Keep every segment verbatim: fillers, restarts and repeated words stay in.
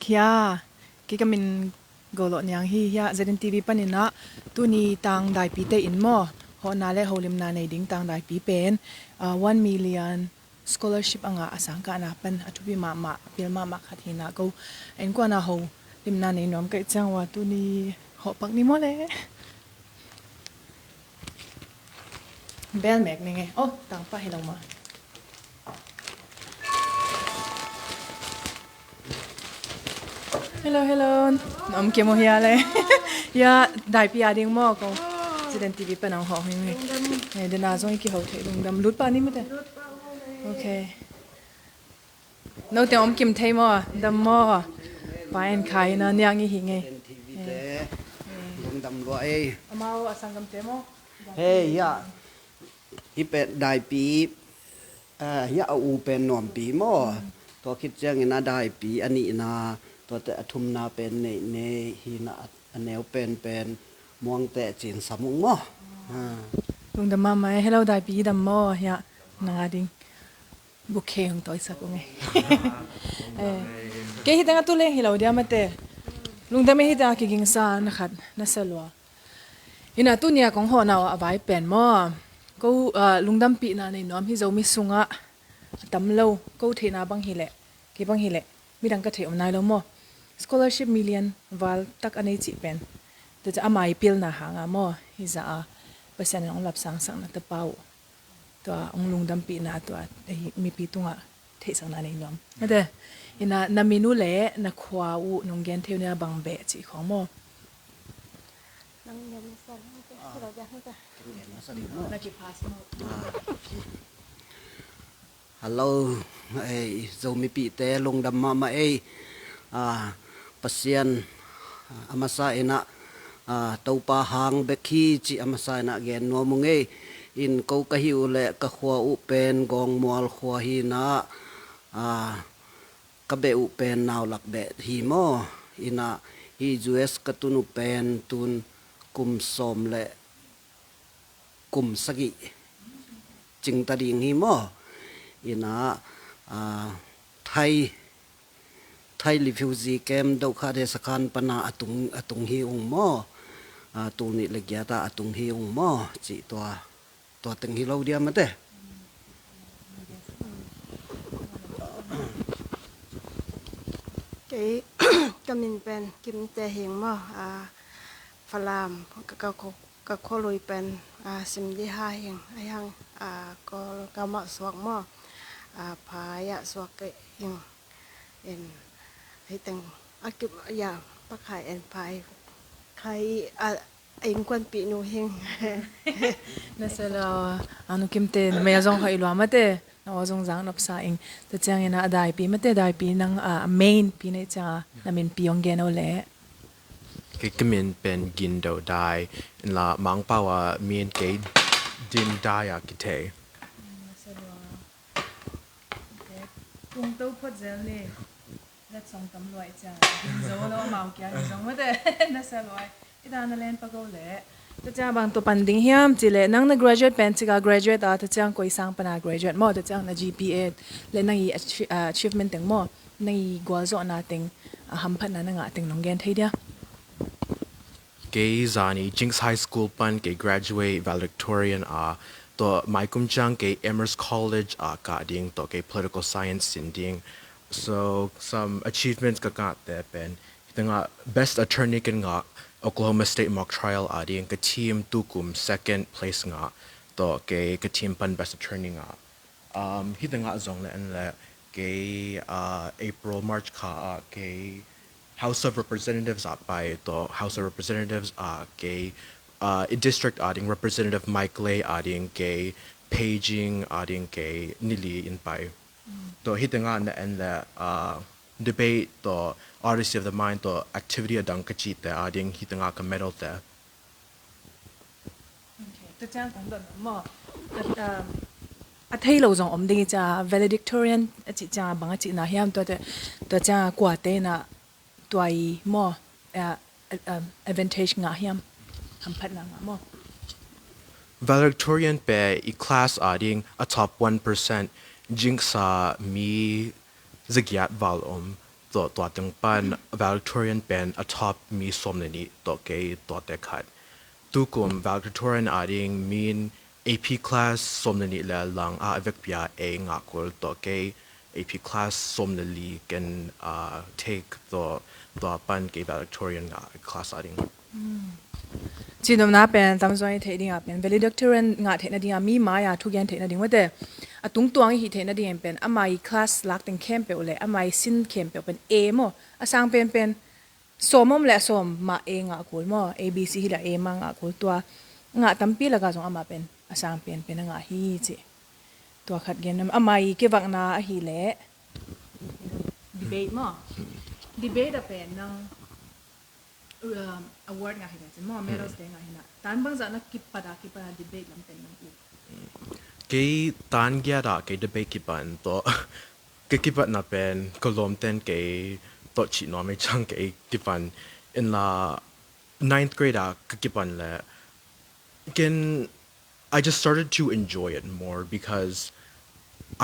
Hiya, kei ka min Golo Niang hi. Hiya, Z N T V panin ah tuni tang daipi te in maw, hawhna le holimna nei ding tang daipi pen, ah, one million scholarship a ngah a sangkahna pan a thupi mahmah, a pil mahmah khat hi-in ah, ko innkuan a holimna nei nuam ka hih ciang ua tuni hawh pak ni maw le. Bel mek ning e. Oh, tangpa hi lo maw. Hello, hello. Na om kim uh hia le. Hiya, daipi a ding maw ko. Z N T V pan hong hawh hi ing e. Eh, dena zong i kiho thei, lungdam. Lut pah ni maw te. Okay. Note om kim thei maw, dam maw. Pa en khai na niang i hi ing e. Z N T V te. Lungdam lua ei. Amau a sanggamte maw. Hei, hiya. Hih pen daipi, ah, hiya a u pen Nuampi maw. Tua khit ciangin a daipi a nihna, tuate a thumna pen Neih Nei hi-in ah, a neu penpen Muang Teh Cin Sam Ung maw. Ah. Lungdam mahmah ei. Hello, daipi dam maw, hiya. Nang a ding bouquet hong tawisak ung e. Eh, kei hi teng a tu leng hi lo dia maw te. Lungdam ei, hi teng a kigingsa na khat na sa lua. Hi-in ah tuni a kong hawhna uh a vai pen maw, ko, ah, lungdampihna nei nuam hi Zomi sungah a tam lo, ko theihna bang hi leh, kei bang hi leh midang ka theih om nai lo maw. Scholarship million val tak a nei cih pen, tua ciang ama i pilna hang a maw, hi zah a Pasian in hong lapsang sak na tapa uh. Tua hong lungdampihna tua, eh, mipi tungah theihsakna nei nuam. Maw te, hi-in ah na min uh le na khua uh nong gen thei uh ni a, bang beh cih khawng maw. Nang gen masa, ah, si lo dia, hong ta. Gen masa ding maw. Na kipas maw. Ah. Hello, ei, Zomipihte lungdam mahmah ei. Ah, Pasian, ah, a masa in ah, ah, Topa hang bek hi cih a masa in ah gen nuam ung ei. In ko ka hih uh leh ka khua uh pen Gawngmual khua hi-in ah, ah, ka beh uh pen Naulak beh hi maw. In ah hih U S ka tun uh pen tun kum sawm le kum sagih cingta ding hi maw. In ah, ah, Thai, Thai refugee camp, Dokhade Sakhan pan a tung, a tung hi ung maw. Ah, tul nih le giat a tung hi ung maw cih tua, tua teng hi lo dia maw te. Kei ka min pen Kimte hi ing maw. Ah, Falam ka, ka, ka khualui pen, ah, Simliha hi ing. Ahi hang, ah, ko ka mah suak maw. Ah, Phai ah suak ka hi ing. In, hi teng a kip, ya, Pa Khai en Phai. Khai, ah, a innkuanpih nu hi ing. Na sa lua, a nu Kimte, na mei a zong hoih lua maw te. Na aw zong zang nopsa ing. Tua ciangin a daipi maw te, daipi nang, ah, a main pi na hih ciang a na minpi hong gen o leh. Kei ka min pen Gin Do Dai, in la Mangpau a mi in kei Din Dai a kithei. Kung to phot zel ni. Na cong tam luai ciang. Din zo lo amau kia ni zong maw te. Na sa luai. I dan na len pa go leh. Tua ciang bang tua pan ding hiam cih leh, nang na graduate pen cik a graduate a, tua ciang koi sang pan a graduate maw, tua ciang na G P A le nang i achie-, ah, achievement teng maw, nang i gualzawhna teng, ah, hamphatna na ngah teng nong gen thei dia. Kei zani Jinx High School pan kei graduate valedictorian a, tua mai kum ciang kei Amherst College a kah ding, tua kei political science sin ding. So some achievements ka ngahte pen, hi tengah best attorney ken ngah, Oklahoma State mock trial a ding, ka team tu kum second place ngah, tua kei ka team pan best attorney ngah. Um, hi tengah zong le en le kei, uh, April, March kha ah kei House of Representatives ah pai, tua House of Representatives ah kei, uh, i district a ding Representative Mike Lay a ding kei, Pei Jing a ding kei nili in pai. Tua hi tengah na en le, uh, debate tua Odyssey of the Mind tua activity a dang ka cihte a ding hi tengah ka medal te. Okay, tua ciang kong dot maw. A, um, a thei lo zong om ding hi cia, valedictorian a cih cia bang a cihna hiam tua te, tua cia kuate na tua i maw, a, a, um, advantage ngah hiam, hamphatna ngah maw. Valedictorian pen i class a ding a top one percent, Jinx a mi zagiat val om. tawh tua teng pan valedictorian pen a top mi sawm le nih tawh kei tuate khat. Tukum valedictorian ading min A P class sawm le nih le lang a vekpi a A ngah kul tawh kei A P class sawm le li ken uh, take tawh tua pan kei valedictorian ngah class ading. Cinomna pen tamzaw i theih dingah pen valedictorian ngah theih nadingah mi mai-a thugen theih nading mate a tungtuang i hih theih nading pen ama i class lak teng khempeuh le ama i sin khempeuh pen A maw a sang penpen sawm om le a sawm mah A ngah kul maw A B C hi le A mah ngah kul tua ngah tampi lakah zong amah pen a sang penpen a ngah hi cih tua khat gen ama i kivakna ahih leh debate maw debate a pen nang um, award ngah hi le cin maw medals te ngah hi na tan bangzah na kipat a kipat a debate lam pen nang uh kei tan giat ah kei debate kipan tawh ka kipatna pen ka lawmten kei tawh cih nuam ei cang kei kipan in la ninth grade ah ka kipan le ken I just started to enjoy it more because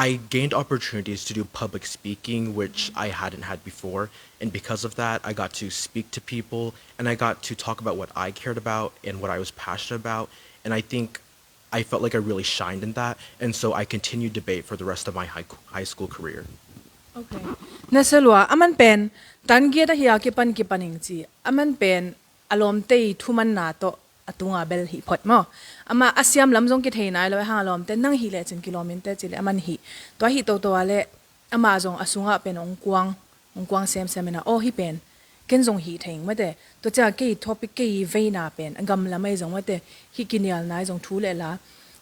I gained opportunities to do public speaking, which I hadn't had before. And because of that, I got to speak to people and I got to talk about what I cared about and what I was passionate about. And I think I felt like I really shined in that. And so I continued debate for the rest of my high, high school career. Okay. Na salua, aman pen, tan giat ahi a kipan kipan ing ci. Aman pen, a lawmte i thumanna tawh a tunga bel hih phot maw. Amah a siam lam zong kithei nai lo, hang a lawmte nang hih lecin kilawm inte ci le aman hih. Tua hih toto a le amah zong a sungah pen hong kuang, hong kuang semsem ina aw hih pen ken zong hih thei ing mate. Tua ciang kei topic kei veina pen a gamlam ahi zong mate hih kinialna ahi zong thu le la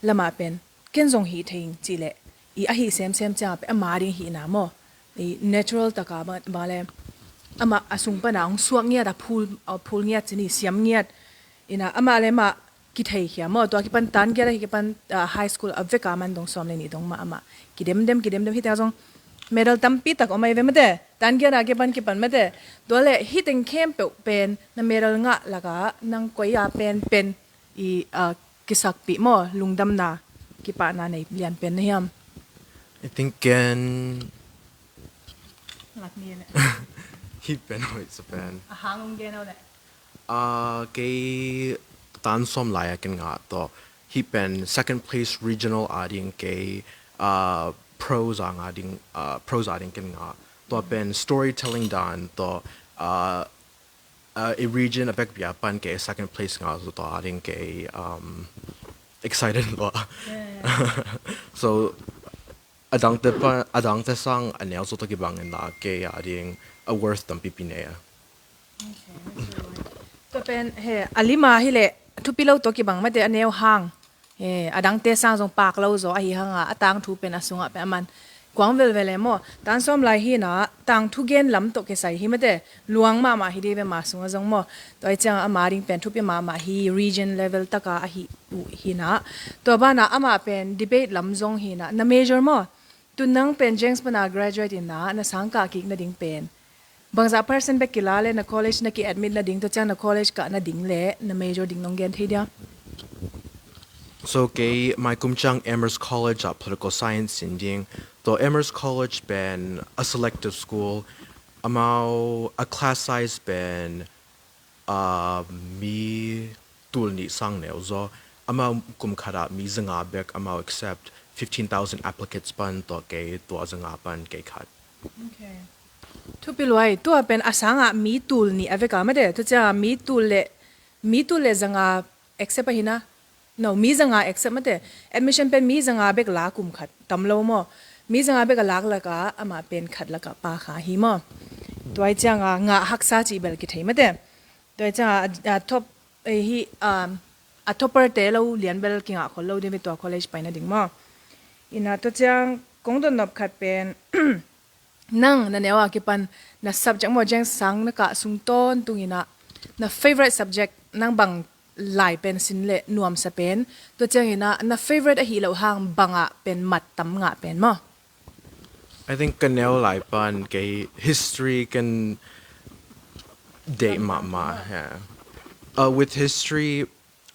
lamah pen ken zong hih thei ing ci le i ahi semsem ciangah pen ama ding hihna maw. I natural taka bang le amah a sung pana hong suak ngiat a phul, a phul ngiat cini siam ngiat ina amah le amah kitheikhia maw tua kipan tan giat a hi kipan ah, high school a veka man dong sawm le nih dong mah amah kidemdem kidemdem hita zong medal tampi tak om ai ve mate tan giat a kipan kipan mate tua le hiteng khempeuh pen na medal ngah laka nang koi a pen pen i ah, kisakpih maw lungdamna kipahna nei lian pen na hiam? I think ken Lak ni le. Hih pen hoih sa pen. A hang ong gen au le. Ah, kei tan sawm lai a ken ngah tawh. Hih pen second place regional ading kei ah, prose a ngah ding ah, prose ading ken ngah. Tua pen storytelling dan tawh ah, ah, i region a vekpi a pan kei second place ngah zaw tawh ading kei um, excited lua. So adangte pan adangte sang a neu zaw tawh kibang in la kei ading a worth tampipi nei a. Tua pen he a lima hi le thupi lo tawh kibang mate a neu hang. He adangte sang zong pak lo zaw ahi hanga a tangthu pen a sungah pen a man kuang velvel e maw tan sawm lai hi na tangthu gen lam tawh kisai hi mate luang mahmah hi dei ve ma sungah zong maw. Tua i ciangah ama ding pen thupi mahmah hi region level taka ahi uh hi na. Tua banah amah pen debate lam zong hi na na major maw. Tun nang pen James pana graduate in na na sangkah kik nading pen bangzah percent bek kila le na college na ki-admit nading tua ciang na college kah nading le na major ding nong gen thei dia? So kei mai kum ciang Amherst College ah political science sin ding. Tua Amherst College pen a selective school, amau a class size pen ah, mi tul nih sang neu zaw. Amau kum khat ah mi zanga bek amau accept fifteen thousand applicants pan tua kei tua zanga pan kei khat. Okay. Thupi luai tua pen a sangah mi tul nih a veka mate tua ciangah mi tul le mi tul le zanga accept ahi na. No mi zanga accept mate admission pen mi zanga bek la kum khat tam lo maw. Mi zanga bek a lak laka amah pen khat laka pa kha hi maw. Tua i ciangah ngah haksa cih bel kithei mate. Tua i ciangah a, a top eh, hi um, a topper te lo lian bel kingah khol lo ding ve tua college paina ding maw. Ina tua ciang kong dot nop khat pen nang na neu a kipan na subject maw jeng sang na kah sung tawn tung ina na favorite subject nang bang lai pen sin le nuamsa pen tua ciang ina na favorite ahi lo hang bangah pen mat tam ngah pen maw. I think ka neu lai pan kei history kan deih mahmah. Yeah. Uh, with history,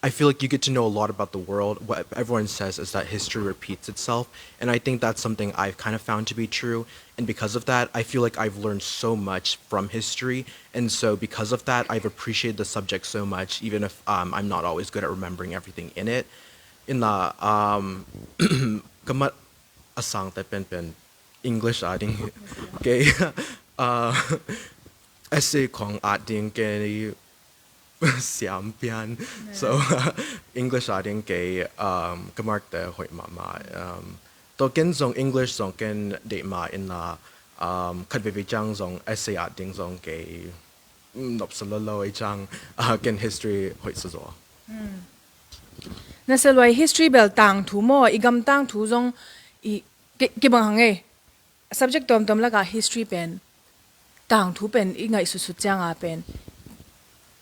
I feel like you get to know a lot about the world. What everyone says is that history repeats itself, and I think that's something I've kind of found to be true. And because of that, I feel like I've learned so much from history, and so because of that, I've appreciated the subject so much, even if um, I'm not always good at remembering everything in it. In the um, Ka mat a sangte penpen English a ding kei uh, essay khong at ding kei siam pian. So English a ding kei um, ka mark te hoih mahmah. Um, to ken zong English zong ken deih mah in la um, khat veve ciang zong essay at ding zong kei nop sa lo lo ei ciang uh, ken history hoih sa zaw. Na se luai history bel tangthu maw, i gam tangthu zong i kibang hang ei. Subject tuamtuam lakah history pen tangthu pen i ngaih sutsut cianga pen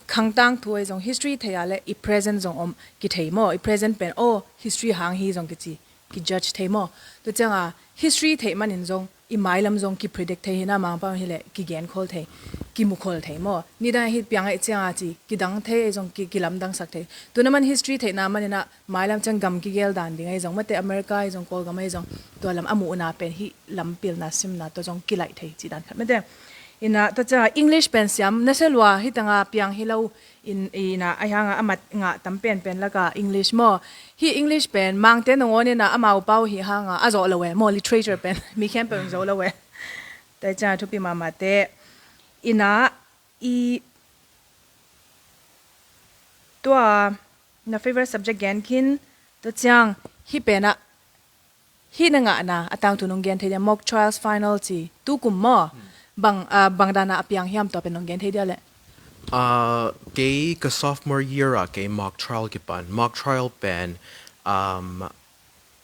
khang tangthu ei zong history thei a le i present zong om kithei maw, i present pen aw history hang hi zong kici ki judge thei maw. Tua cianga history theih manin zong i mailam zong ki predict thei hi na, mangpau hi le ki gen khol thei, ki mu khol thei maw. Nidang hi piang ei cianga ci ki dang thei ei zong ki lamdang sak thei. Tuna man history theihna manina mailam ciang gam ki gel dan ding ei zong mate America ei zong Kawlgam ei zong tua lam a muhna pen hi lam pilna simna tua zong ki laih thei ci dan khat mate. Ina tua cianga English pen siam na se lua hi tanga piang hi lo. Ina a hianga a mat ngah tam penpen laka English maw. Hi English pen mangte nangawn ina amau pau hi hanga a zawh lo e maw, literature pen mi khempeuh in zo lo e. Tua cianga thupi mahmah te. Ina i tua na favorite subject gen khin tua ciang hi penah hi na ngahna a tangthu nong gen thei dia, mock trials final ci tukum maw? Bang uh, bang dana a piang hiam tua pen nong gen thei dia le? Uh, kei ka sophomore year a kei mock trial kipan. Mock trial pen um,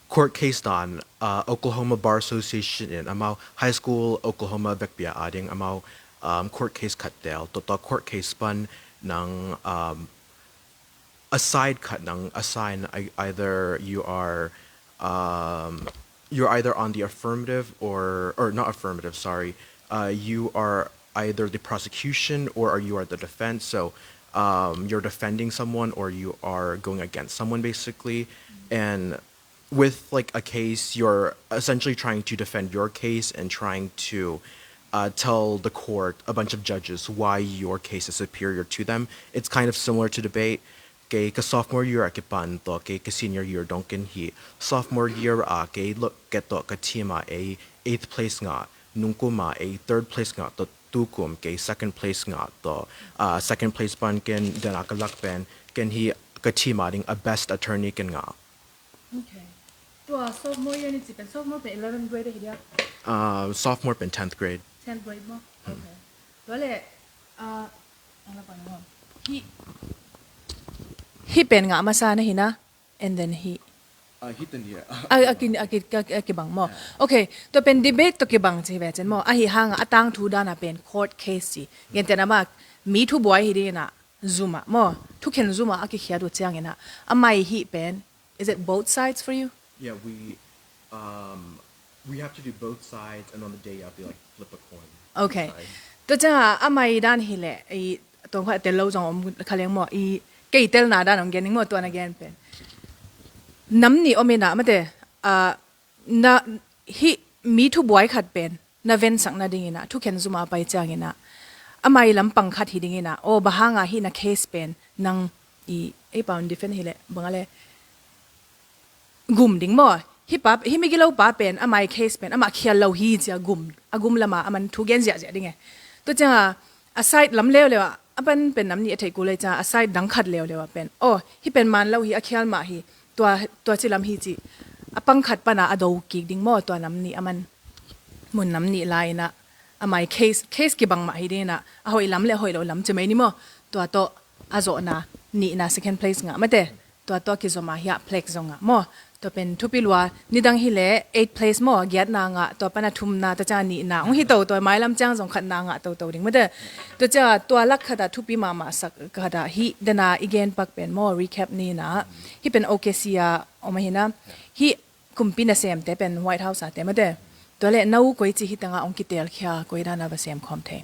court case dan uh, Oklahoma Bar Association in amau high school Oklahoma vekpia ading amau um, court case khat tel. Tota court case pan nang um, a side khat nang assign either you are um, you're either on the affirmative or or not affirmative, sorry, uh, you are either the prosecution or you are the defense. So um, you're defending someone or you are going against someone basically, and with like a case, you're essentially trying to defend your case and trying to uh, tell the court, a bunch of judges, why your case is superior to them. It's kind of similar to debate. Kei ka sophomore year a kipan to kei ka senior year dong ken hi. Sophomore year a kei ken to ka team a ei eighth place nga, nungkum a ei third place nga to tukum kei second place nga to uh, second place pan ken dena ka lak pen ken hi ka team a ding a best attorney ken nga. Okay. Tua sophomore year ni ci pen sophomore pen eleventh grade hi dia? Uh, sophomore pen tenth grade. Tenth grade maw? Okay. Tua le uh, hi hi pen nga masa na hi na and then hi uh, hi ten hi a ki a ki a ki bang maw? Okay. Tua pen debate to ki bang ci ve cen maw? Ahi hanga a tangthu dana pen court case ci. Gen tena ma mi thu buai hi dina zuma maw, thukhen zuma a kikhiat uh ciangina a mai hi pen. Is it both sides for you? Yeah, we um, we have to do both sides, and on the day up, we like flip a coin. Okay. Tua cianga a mai dan hi le i tongkha tel lo zong om khaleng maw, i kei telna dan om gen ning maw, tua na gen pen nam ni om ina mate uh, na hi mi thu buai khat pen na vensak nadingina thukhen zuma a pai ciangina a mai lam pang khat hi dingina aw bahanga hi na case pen nang i ei paun defend hi le banga le gum ding maw? Hi pa hi migilo pa pen a mai case pen ama khial lo hi cia gum a gum lama a man thu gen ziahziah ding e. Tua cianga a side lam leuleu a a pan pen nam ni a theih kul ei cianga a side dang khat leuleu a pen aw hi pen man lo hi a khial mah hi tua tua ci lam hi ci a pang khat pana a do kik ding maw? Tua nam ni a man mun nam nih lai-inah amah i case, case kibang mah hi dinginah a hoih lam le a hoih loh lam ci mai ni maw? Tua tawh a zawhna nihna second place ngah mate. Tua tawh kizom a hiah plaque zong ngah maw? Tua pen thupi lua. Nidang hileh eight place maw? Giatna ngah, tua pana thumna, tua ciang a nihna hong hi toto, mailam ciang zong khatna ngah toto ding mate. Tua ciang tua lak khatah thupi mahmah sak khatah hih dena i gen pak pen maw? Recap ninah hih pen O K C a om ahi na. Hih kumpi nasemte pen White House a te mate. Tua leh no koici hi tangah hong kitelkhia, koi dana va sem khawm thei?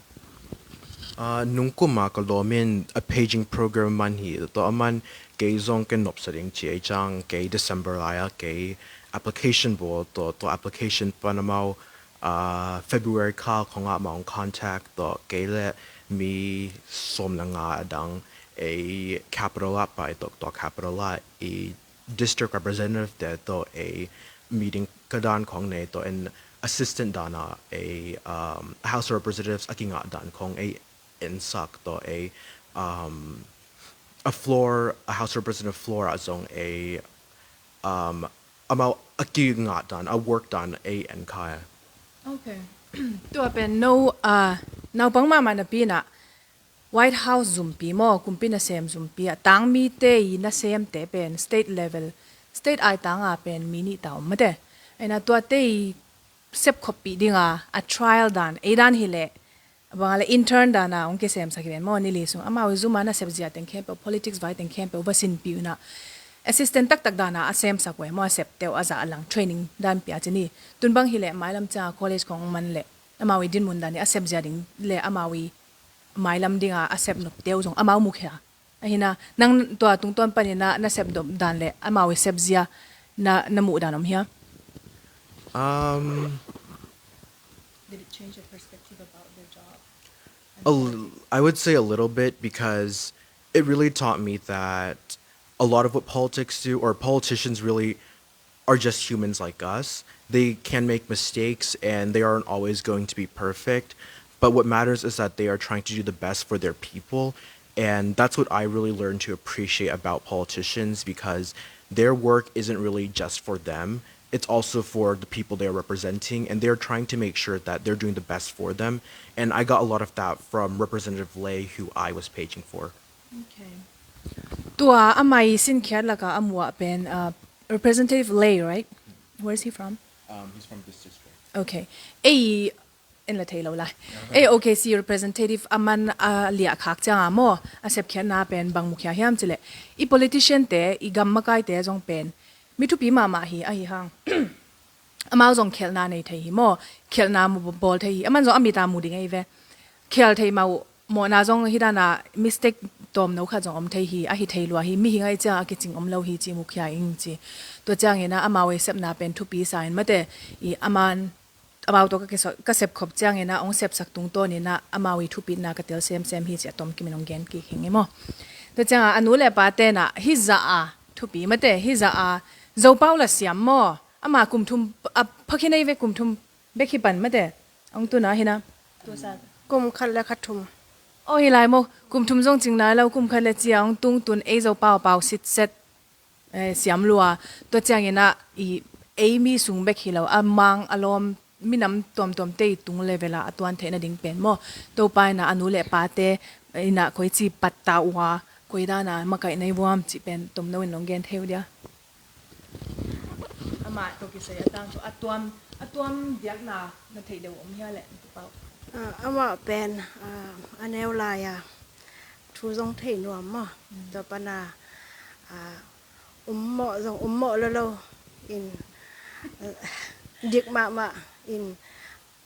Uh, nungkuma ka lawmin a paging program man hi. Tua a man Kei zong ken nopsa ding ci ei ciang kei December lai-a kei application bawl tawh, tawh application pan amau, ah, February kha khong ah amau contact tawh kei le mi sawm le nga adang ei capital ah pai tawh, tawh capital ah i district representative te tawh ei meeting ka dan khong nei tawh en assistant dan ah ei, um, House of Representatives a kingah dan khong ei ensak tawh ei, um, a floor, a House of Representative floor ah zong ei, um, amau a kingah dan, a work dan ei en kha. Okay. Tua pen no, ah, naupang mahmah napi-in ah White House zumpi maw, kumpi nasem zumpi ah tangmite i nasemte pen state level, state ai tanga pen mi nih ta om mate. Aina tuate i sepkhoppih dinga a trial dan ei dan hileh, a banga le intern dana hong kisemsak hi ven maw, nili sung amau i zuma nasep zia teng khempeuh, politics vai teng khempeuh va sinpih uh inah assistant taktak dana a semsak uh e maw, a septe uh a zah a lang training dan pia ci ni. Tun bang hileh mailam cianga college khong hong man leh amau i dinmun dan i a sep zia ding le amau i mailam dinga a sep nopte uh zong amau mukhia. Ahina nang tua tungtawn paninah na sep nop dan le amau i sep zia na, na muh dan om hia? Um, Did it change your perspective about their job? A l- I would say a little bit, because it really taught me that a lot of what politics do, or politicians really are just humans like us. They can make mistakes and they aren't always going to be perfect. But what matters is that they are trying to do the best for their people. And that's what I really learned to appreciate about politicians, because their work isn't really just for them. It's also for the people they are representing, and they're trying to make sure that they're doing the best for them. And I got a lot of that from Representative Lay, who I was paging for. Okay. Tua a mai sinkhiat laka a muah pen, uh, Representative Lay, right? Where is he from? Um, he's from this district. Okay. Ei, en la thei lo lai. Ei, O K C representative a man a liah khak cianga maw, a sepkhiatna pen bang mukhia hiam cileh, i politician te, i gam makaite zong pen mi thupi mahmah hi, ahi hang amau zong khelhna nei thei hi maw, khelhna mu bawl thei hi, aman zong a mita mu ding ei ve. Khel thei mau mawhna zong hi dana mistake tawmno khat zong om thei hi, ahi thei lua hi, mihing ahi cianga kicing om lo hi ci mukhia ing ci. Tua cianginah amau i sepna pen thupi sa in mate, i aman amau tawh ka kisa- ka sepkhop cianginah hong sepsak tungtawninah amau i thupitna ka tel semsem hi ci a tom kimin hong gen kik hing i maw. Tua cianga a nu le pa tenah hizah a thupi mate, hizah a Zopau la siam maw, ama kum thum a phakhi nei ve, kum thum bek hi pan mate. Hong tuna hina kum khat le kha thum. Aw hi lai maw, kum thum zong cing nai lo, kum khat le cia hong tung tun ei Zopau pau sitset, eh, siam lua. Tua cianginah i ei mi sung bek hi lo, a mang a lawm minam tuamtuamte i tung level ah a tuan theih nading pen maw, Topa inah a nu le pate inah koici patta uh a, koi dana makaih nei vuam cih pen tomno in nong gen thei uh dia. Amah tawh kisai a tang tawh a tuam, a tuam diakna na theih deuh om hia leh na tupau? Ah, amah pen, ah, a neu lai-a thu zong thei nuam maw. Tua pana, ah, ummawh zong ummawh lolo in, ah, dik mahmah in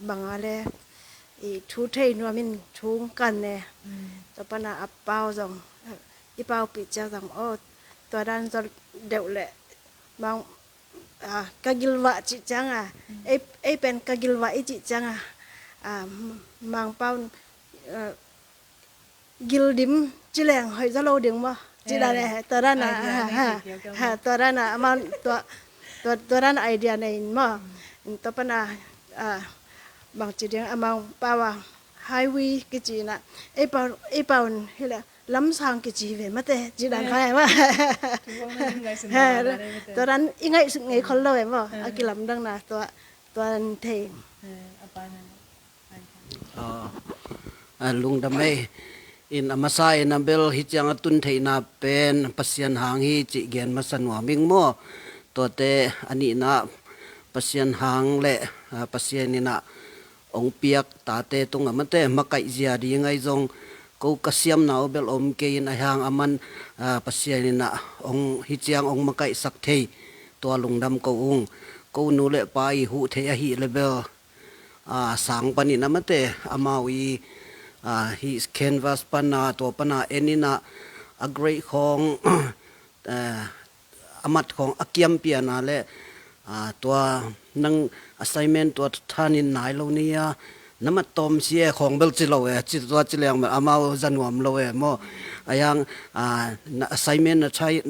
banga le i thu thei nuam in thu kan ne. Tua pana a pau zong, ah, i paupih ciang zong aw, tua dan zong deuh leh mang, ah, ka gilvah cih cianga, ei, ei pen ka gilvah i cih cianga, ah, Mangpau, ah, gildim cileng hoih zaw lo ding maw? Ci dan eh, tua dan a, tua dan a amau tua, tua, tua dan a idea nei in maw? Tua pana, ah, bang ci ding a Mangpau a highway kici inah, ei pau, ei pau in hileh lamsang kici ve mate, ci dan kha e maw. Tua dan i ngaih ngei khol lo e maw, a kilamdangna tua, tua dan thei. Ah, ah, lungdam ei. In a masa in a bel hi ciang a tun theihna pen Pasian hang hi cih gen masa nuam ing maw. Tuate a nihna Pasian hang le, ah, Pasian inah hong piak tate tungah mate makaih zia ding ahi zong ko ka siamna uh bel om kei in ahi hang aman, ah, Pasian inah hong hi ciang hong makaihsak thei tua lungdam ko ung. Ko nu le pa i huh thei ahi le bel, ah, sang panin a mate amau i, ah, hi canvas pana tua pana en inah a grade khawng a mat khawng a kiam pian a le, tua nang assignment tua thanin nai lo ni a, na mat tawm si e khawng bel ci lo e, ci tua ci leng bel amau za nuam lo e maw. A hiang, na assignment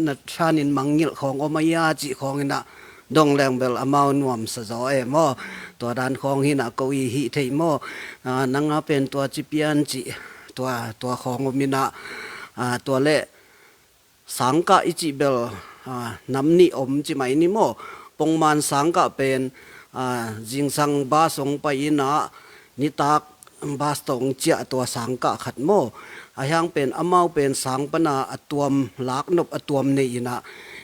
na thanin mangngilh khawng om a ia cih khawng inah dong leng bel amau nuamsa zaw e maw. Tua dan khawng hinah ko i hih theih maw. Nang a pen tua ci pian cih tua, tua khawng om inah, tua le sangkah i cih bel nam nih om ci mai ni maw. Pongman sangkah pen zingsang bus hong pai inah nitak bus tawh hong ciah tua sangkah khat maw. A hiang pen amau pen sang pana a tuam laknop a tuam nei inah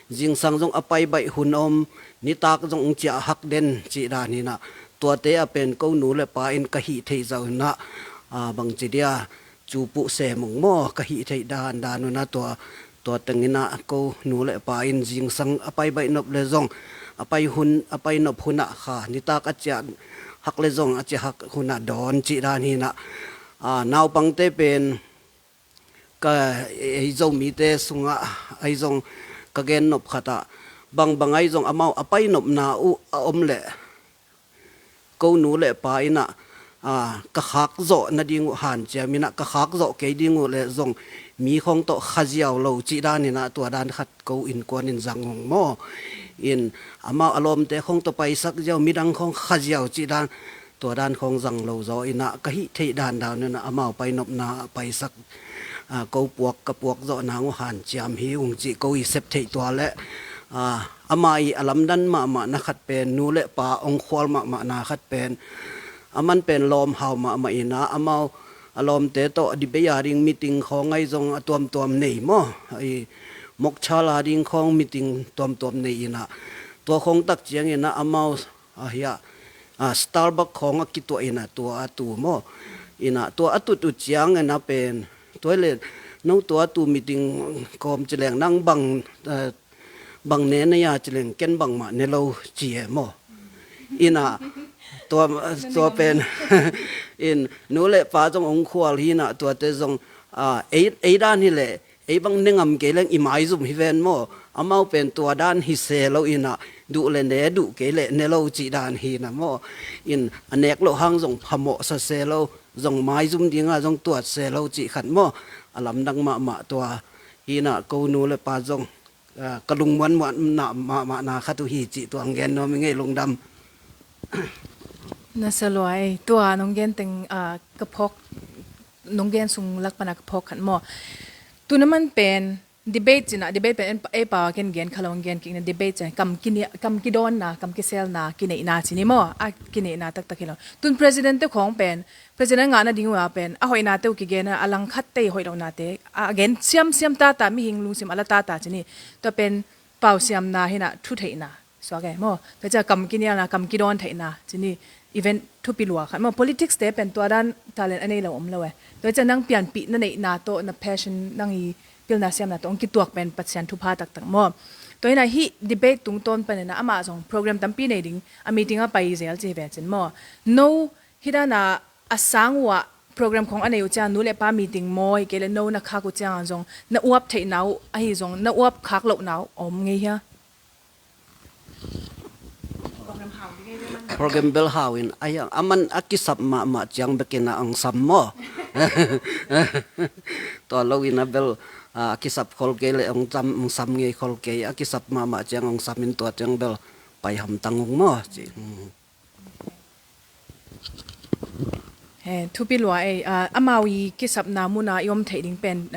zingsang zong a pai baih hun om, nitak zong hong ciah hak den cih dan hinah tuate a pen ko nu le pa in ka hih theih zah unah bangci dia cu puh sem ung maw, ka hih theih dan dan unah tua, tua tenginah ko nu le pa in zingsang a pai baih nop le zong a pai hun, a pai nop hunah kha nitak a ciah hak le zong a ciah hak hunah dawn cih dan hinah naupangte pen ka ei Zomite sungah ahi zong ka gen nop khatah bangbang ahi zong amau a pai nopna uh a om leh ko nu le pa inah ka khak zawh nading uh hanciam inah ka khak zawh kei ding uh le zong mi khawng tawh khaziau lo cih dan inah tua dan khat ko innkuan in zang ung maw. In amau a lawmte khawng tawh paisak ziau, midang khawng khaziau cih dan, tua dan khawng zang lo zaw inah ka hih theih dan dan inah amau pai nopna paisak ko puak, ka puak zawh nang uh hanciam hi ung cih ko i sep theih tua le ama i a lamdan mahmah na khat pen nu le pa ong khual mahmah na khat pen a man pen lawm hau mahmah inah amau a lawmte tawh debate a ding meeting khawng ahi zong a tuamtuam nei maw, i mokchal a ding khawng meeting tuamtuam nei inah tua khawng tak ciang inah amau ahi a Starbucks khawng a kituah inah tua a tu maw. Inah tua a tut uh ciang inah pen tua le no tua a tu meeting kawm ci leng nang bang bang ne na ia ci leng ken bangmah ne lo ci e maw. Inah tua, tua pen in nu le pa zong ong khual hinah tuate zong ei, ei dan hi le ei bang ne ngam kei leng i maizum hi ven maw. Amau pen tua dan hi se lo inah duh le ne, duh kei le ne lo cih dan hinah maw. In a nek loh hang zong phamawh sa se lo, zong maizum dinga zong tuat se lo cih khat maw. A lamdang mahmah tua hinah ko nu le pa zong ka lungmuan muan na mahmah na khat uh hi cih tua ang gen nuam i ngei lungdam. Na sa lua ei, tua nong gen teng ka phawk, nong gen sung lak pana ka phawk khat maw. Tu na man pen debate cinah, debate pen ei pau a ken gen kha lo, ang gen kik na debate cinah kam kidawnna, kam kiselna, kineihna cini maw, a kineihna taktak hi lo. Tun president te khawng pen president ngah nading uh a pen a hoihnate uh kigen a, a langkhatte i hoih lohnate a gen siamsiam tata, mihing lungsim a la tata cini. Tua pen pausiamna hinah thutheihna suak e maw. Tua cia kam kinialna, kam kidawn theihna cini event thupi lua khat maw. Politics te pen tua dan talent a nei lo om lo e. Tua cia nang pianpih na neihna tawh, na passion, nang i pilna siamna tawh ong kituak pen Pasian thupha taktak maw. Tua hinah hih debate tungtawn paninah amah zong program tampi nei ding a meeting a pai zel ci hi ve cin maw. No hih dana a sang uh ah program khawng a nei uh ciang nu le pa meeting mawi kei le no na khak uh ciang zong na uap theihna uh ahi zong na uap khak lohna uh om ngei hia? Program bel hau in a hiang a man a kisap mahmah ciang bekin a ang sam maw. Tua lo in a bel a kisap khol kei le ang sam, ang sam ngei khol kei, a kisap mahmah ciang ang sam in tua ciang bel pai hamtang ung maw ci. Thupi lua ei. Amau i kisapna muna i om theih ding pen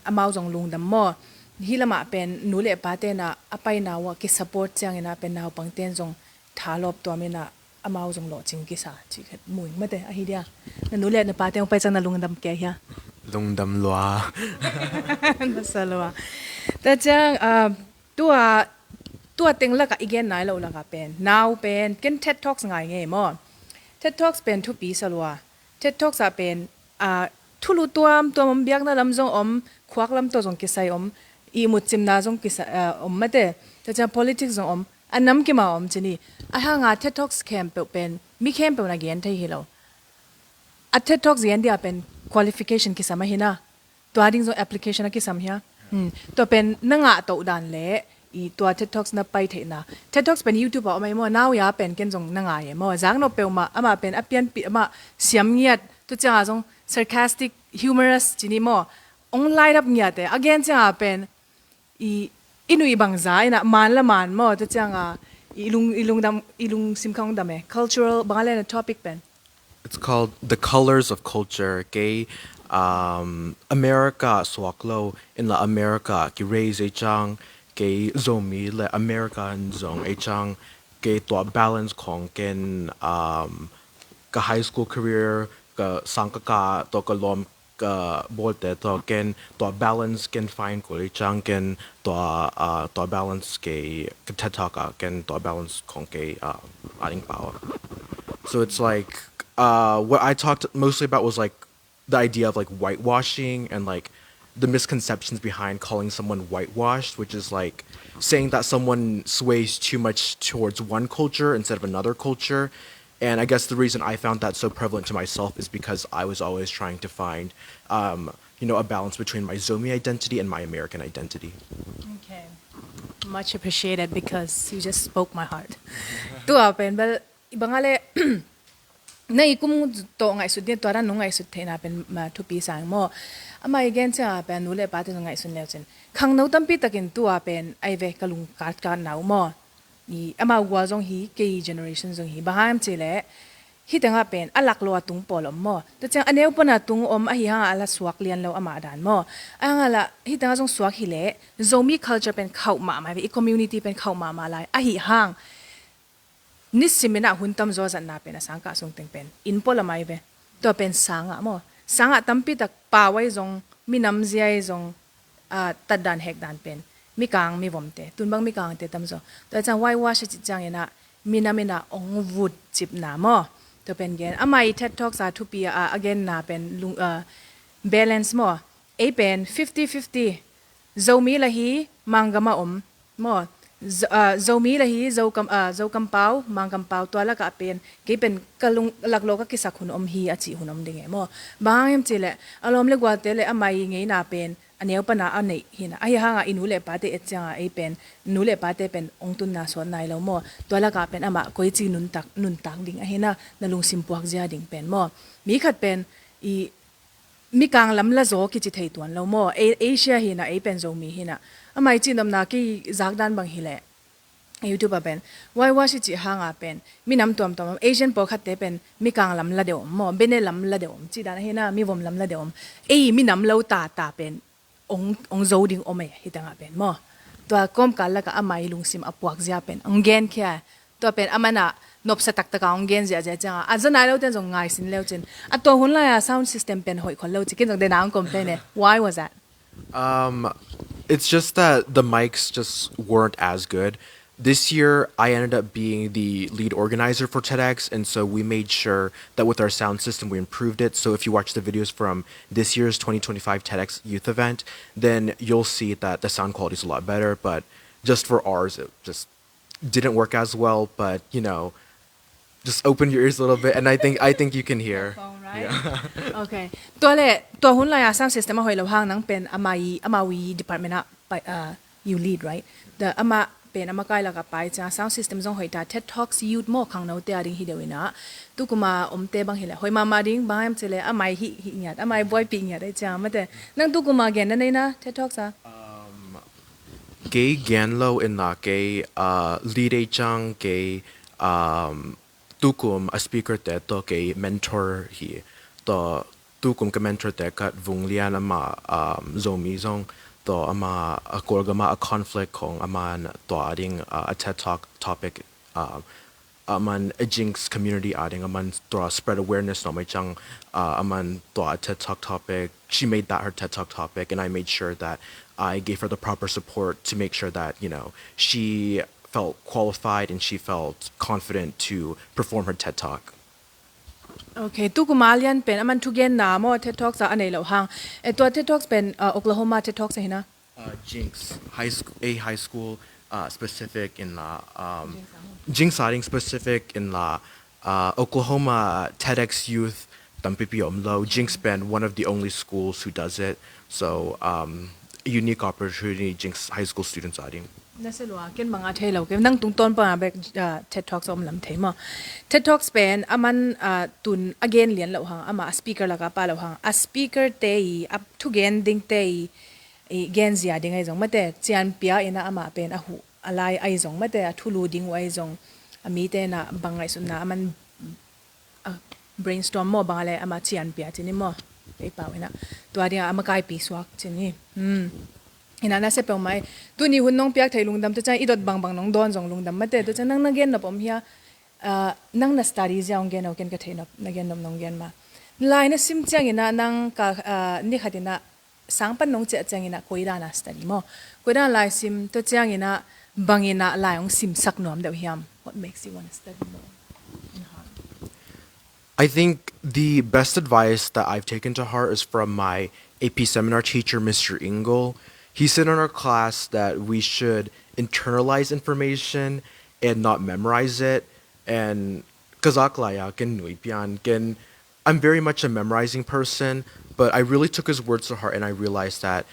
amau zong lungdam maw. Hih lamah pen nu le pa tenah a paina uh a kisupport cianginah pen naupang ten zong thalawp tuaminah amau zong lawhcing kisa cih khat muing mate ahi dia. Na nu le na pa ten pai ciang na lungdam kei hia? Lungdam lua. Na sa lua. Tua ciang tua, tua teng lakah i gen nai loh lakah pen nau pen ken TED Talks ngai ngei maw. TED Talks pen thupi sa lua. TED Talks ah pen thulu tuamtuam om, biakna lam zong om, khuak lam tawh zong kisai om, ihmut cimna zong kisai om mate. Tua ciang politics zong om, a nam kimau om cini. A hanga TED Talks khempeuh pen mi khempeuh na gen thei hi lo. A TED Talks gen dia pen qualification kisam ahi na. Tua ding zong application a kisam hia? Hmm. Tua pen na ngah toh dan le i tua TED Talks na pai theihna. TED Talks pen YouTube ah om ei maw, nau ya pen ken zong na ngai ei maw. Zak nop peuhmah, amah pen a pianpih, amah siam ngiat, tua ciangah zong sarcastic, humorous ci ni maw. Ong light up ngiat e, a gen ciangah pen i, i nuih bangza inah man la man maw, tua ciangah i lung, i lungdam, i lungsim khawng dam e. Cultural, bang a le na topic pen. It's called The Colors of Culture. Kei, um, America suak lo, in la America ki raise ei ciang, kei Zomi le American zong ei ciang, kei tua balance khawng ken, um, ka high school career, ka sang ka ka, tua ka lawm ka bawlte tawh ken tua balance ken find kul ei ciang ken tua, uh, tua balance kei ka TED Talk ah ken tua balance khawng kei, uh, a ding pau. So it's like, uh, what I talked mostly about was like the idea of like whitewashing and like the misconceptions behind calling someone whitewashed, which is like saying that someone sways too much towards one culture instead of another culture. And I guess the reason I found that so prevalent to myself is because I was always trying to find, um, you know, a balance between my Zomi identity and my American identity. Okay. Much appreciated because you just spoke my heart. Tua pen bel i bang a le na i kum tawh ngaihsut ding, tua dan nong ngaihsut theihna pen, ma, thupi sang maw. Amah i gen ciangah pen nu le pate zong ngaihsun leu cin khangno tampi takin tua pen ai ve ka lung kat kat nau maw. I amau gual zong hi, kei generation zong hi. Bang hang hiam cih leh hih tengah pen a laklawh a tung pawl om maw. Tua ciang a neu pana tung om ahi hangah a la suak lian lo amah dan maw. A hangah lah hih tengah zong suak hi leh Zomi culture pen khauh mahmah ve, i community pen khauh mahmah lai. Ahi hang nisim inah hun tamzaw zatna pen a sangkah sung teng pen inn pawl a mai ve. Tua pen sangah maw, sangah tampi tak pau ai zong, minam zia ai zong, ah, tatdan hekdan pen mikang mivomte, tun bang mikangte tamzaw. Tua ciang whitewash a cih ciang inah minam inah ong vut cipna maw. Tua pen gen amah i TED Talks a thupi a, a genna pen lung, ah, balance maw. Ei pen fifty fifty. Zomi la hi, Manggam a om maw. Zo-, ah, Zomi la hi, Zokam, ah, Zokampau, Manggam pau, tua lakah pen kei pen ka lung laklawh ka kisak hun om hi a cih hun om ding e maw. Bang hang hiam cih leh a lawm le gualte le amah i ngeina pen a neu pana a neih hi na. Ahi hangah i nu le pate et ciangah ei pen nu le pate pen ong tunna sawt nai lo maw. Tua lakah pen amah koici nuntak, nuntak ding ahi na, na lungsim puak zia ding pen maw. Mi khat pen i mikang lam la zaw kici thei tuan lo maw. A-, Asia hi na, ei pen Zomi hi na. Amah i cihnopna kei zak dan bang hi leh YouTube ah pen whitewash i cih hangah pen minam tuamtuam om, Asian pawlkhatte pen mikang lam la deuh om maw, bene lam la deuh om, cih dan ahi na, mivom lam la deuh om. Ei minam lo tata pen ong, ong zo ding om e, hih tengah pen maw. Tua kawmkal lakah amah i lungsim a puak zia pen ong genkhia. Tua pen amah na nopsa taktak a ong gen ziahziah ciangah a za nai lo ten zong ngaisin leu cin. A tua hun lai-a sound system pen hoih khol lo ci, ken zong dena ong complain e. Why was that? Um, it's just that the mics just weren't as good. This year, I ended up being the lead organizer for TEDx, and so we made sure that with our sound system, we improved it. So if you watch the videos from this year's twenty twenty-five TEDx Youth event, then you'll see that the sound quality is a lot better. But just for ours, it just didn't work as well. But, you know, just open your ears a little bit, and I think, I think you can hear. Phone, right? Yeah. Okay. Tua le, tua hun lai-a sound system a hoih lo hang nang pen amah i, amah i department ah pai, uh, you lead, right? The amah pen amah kai lakah pai ciang sound system zong hoih ta, TED Talks Youth maw, khangnote a ding hi deuh inah. Tukuma omte bang hi leh hoih mahmah ding, bang hang hiam cih leh amah i hih, hih ngiat, amah i buaipih ngiat ai ciang mate. Nang tukuma gen na nei na TED Talks ah? Um, kei gen lo in la kei, uh, lead ei ciang kei, um, tukum a speaker te tawh kei mentor hi. Tawh tukum ka mentor te khat Vung Lian, amah, um, Zomi zong, tawh amah a Kawlgam ah a conflict khawng amah in tua a ding, uh, a TED Talk topic, um, amah in a Jinx community a ding, amah in tua spread awareness nuam ei ciang, uh, amah in tua a TED Talk topic. She made that her TED Talk topic, and I made sure that I gave her the proper support to make sure that, you know, she felt qualified and she felt confident to perform her TED Talk. Okay, tukuma Lian pen amah in thugenna maw TED Talks ah a nei lo hang. Eh, tua TED Talks pen, uh, Oklahoma TED Talks ahi na? Uh, Jinx, high school, a high school, uh, specific in la, um, Jinx a ding specific in la, uh, Oklahoma TEDx Youth tampipi om lo. Jinx pen one of the only schools who does it. So, um, unique opportunity ding high school students a ding. Na se lua, ken bang a thei lo, ken nang tungtawn pan a bek, ah, TED Talks om lam thei maw. TED Talks pen a man, ah, tun a gen lian lo hang, ama a speaker laka pa lo hang, a speaker te i, a thugen ding te i, i gen zia ding ahi zong mate, cian pia ina ama pen a hu, a lai ahi zong mate, a thulu ding uh ahi zong, a mite na bang ngaihsutna a man a brainstorm maw bang a le ama cian pia cini maw. Ei pau ina. Tua dinga ama kaipi suak cini. Hmm. Ina na se peuh mai. Tuni hun nong piak thei lungdam tua ciang i dot bangbang nong dawn zong lungdam mate. Tua ciang nang na gen nop om hia. Ah, nang na study zia ong gen au ken ka thei nop. Na gen nop nong gen ma. Lai na sim ciang ina nang ka, ah, ni khat ina sang pan nong ciah ciang ina koi dan a study maw. Koi dan lai sim tua ciang ina bang ina lai ong simsak nuam deuh hiam. What makes you want to study more? I think the best advice that I've taken to heart is from my A P seminar teacher, Mister Ingle. He said in our class that we should internalize information and not memorize it. And kazak laya ken nui pian ken I'm very much a memorizing person, but I really took his words to heart and I realized that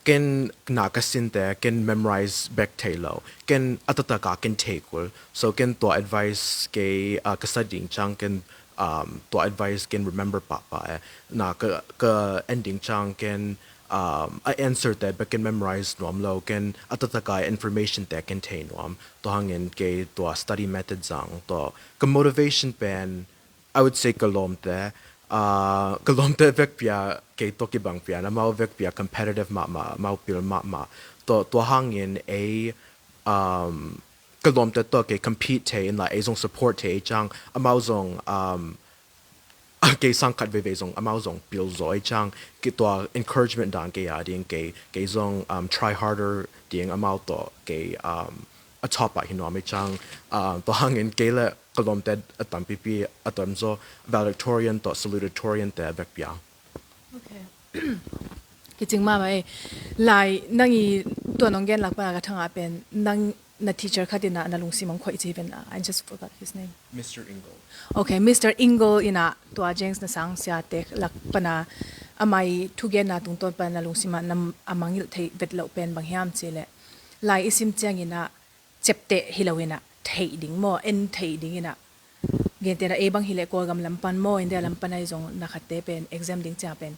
ken na ka sinte ken memorize bek thei lo, ken a taktak a ken thei kul. So ken tua advice kei, uh, ka sa ding ciang ken, um, tua advice ken remember pahpah e. Na ka, ka en ding ciang ken, um, a answer te bek ken memorize nuam lo, ken a taktak a information te ken thei nuam. Tua hangin kei tua study method zang tua ka motivation pen I would say ka lawmte, uh, ka lawmte vekpi a kei tawh kibang pian, amau vekpi a competitive mahmah, amau pil mahmah. Tua, tua hangin ei, um, ka lawmte tawh kei compete thei in la ei zong support thei ei ciang, amau zong, um, kei sang khat veivei zong, amau zong pil zaw ei ciang, kei tua encouragement dan kei a ding, kei, kei zong, um, try harder ding amau tawh kei, um, a top ah hi nuam ei ciang, um, tua hangin kei le ka lawmte a tampipi a tamzaw valedictorian tawh salutatorian te a vekpi a. Kicing mahmah ei. Lai nang i tua nong gen lak pana ka thangah pen nang na teacher khat ina na lungsim ong khoih ci ven a. I just forgot his name. Mister Ingle. Okay, Mister Ingle ina tua James na sangsia te lak pana amai thugenna tungtawn pana na lungsim ah na a mangngilh theih vet loh pen bang hiam ci le lai i sim ciang ina ciapteh hi lo ina theih ding maw, en theih ding ina. Gentehna ei bang hileh Kawlgam lam pan maw, India lam pan ahi zong na khatte pen exam ding cia pen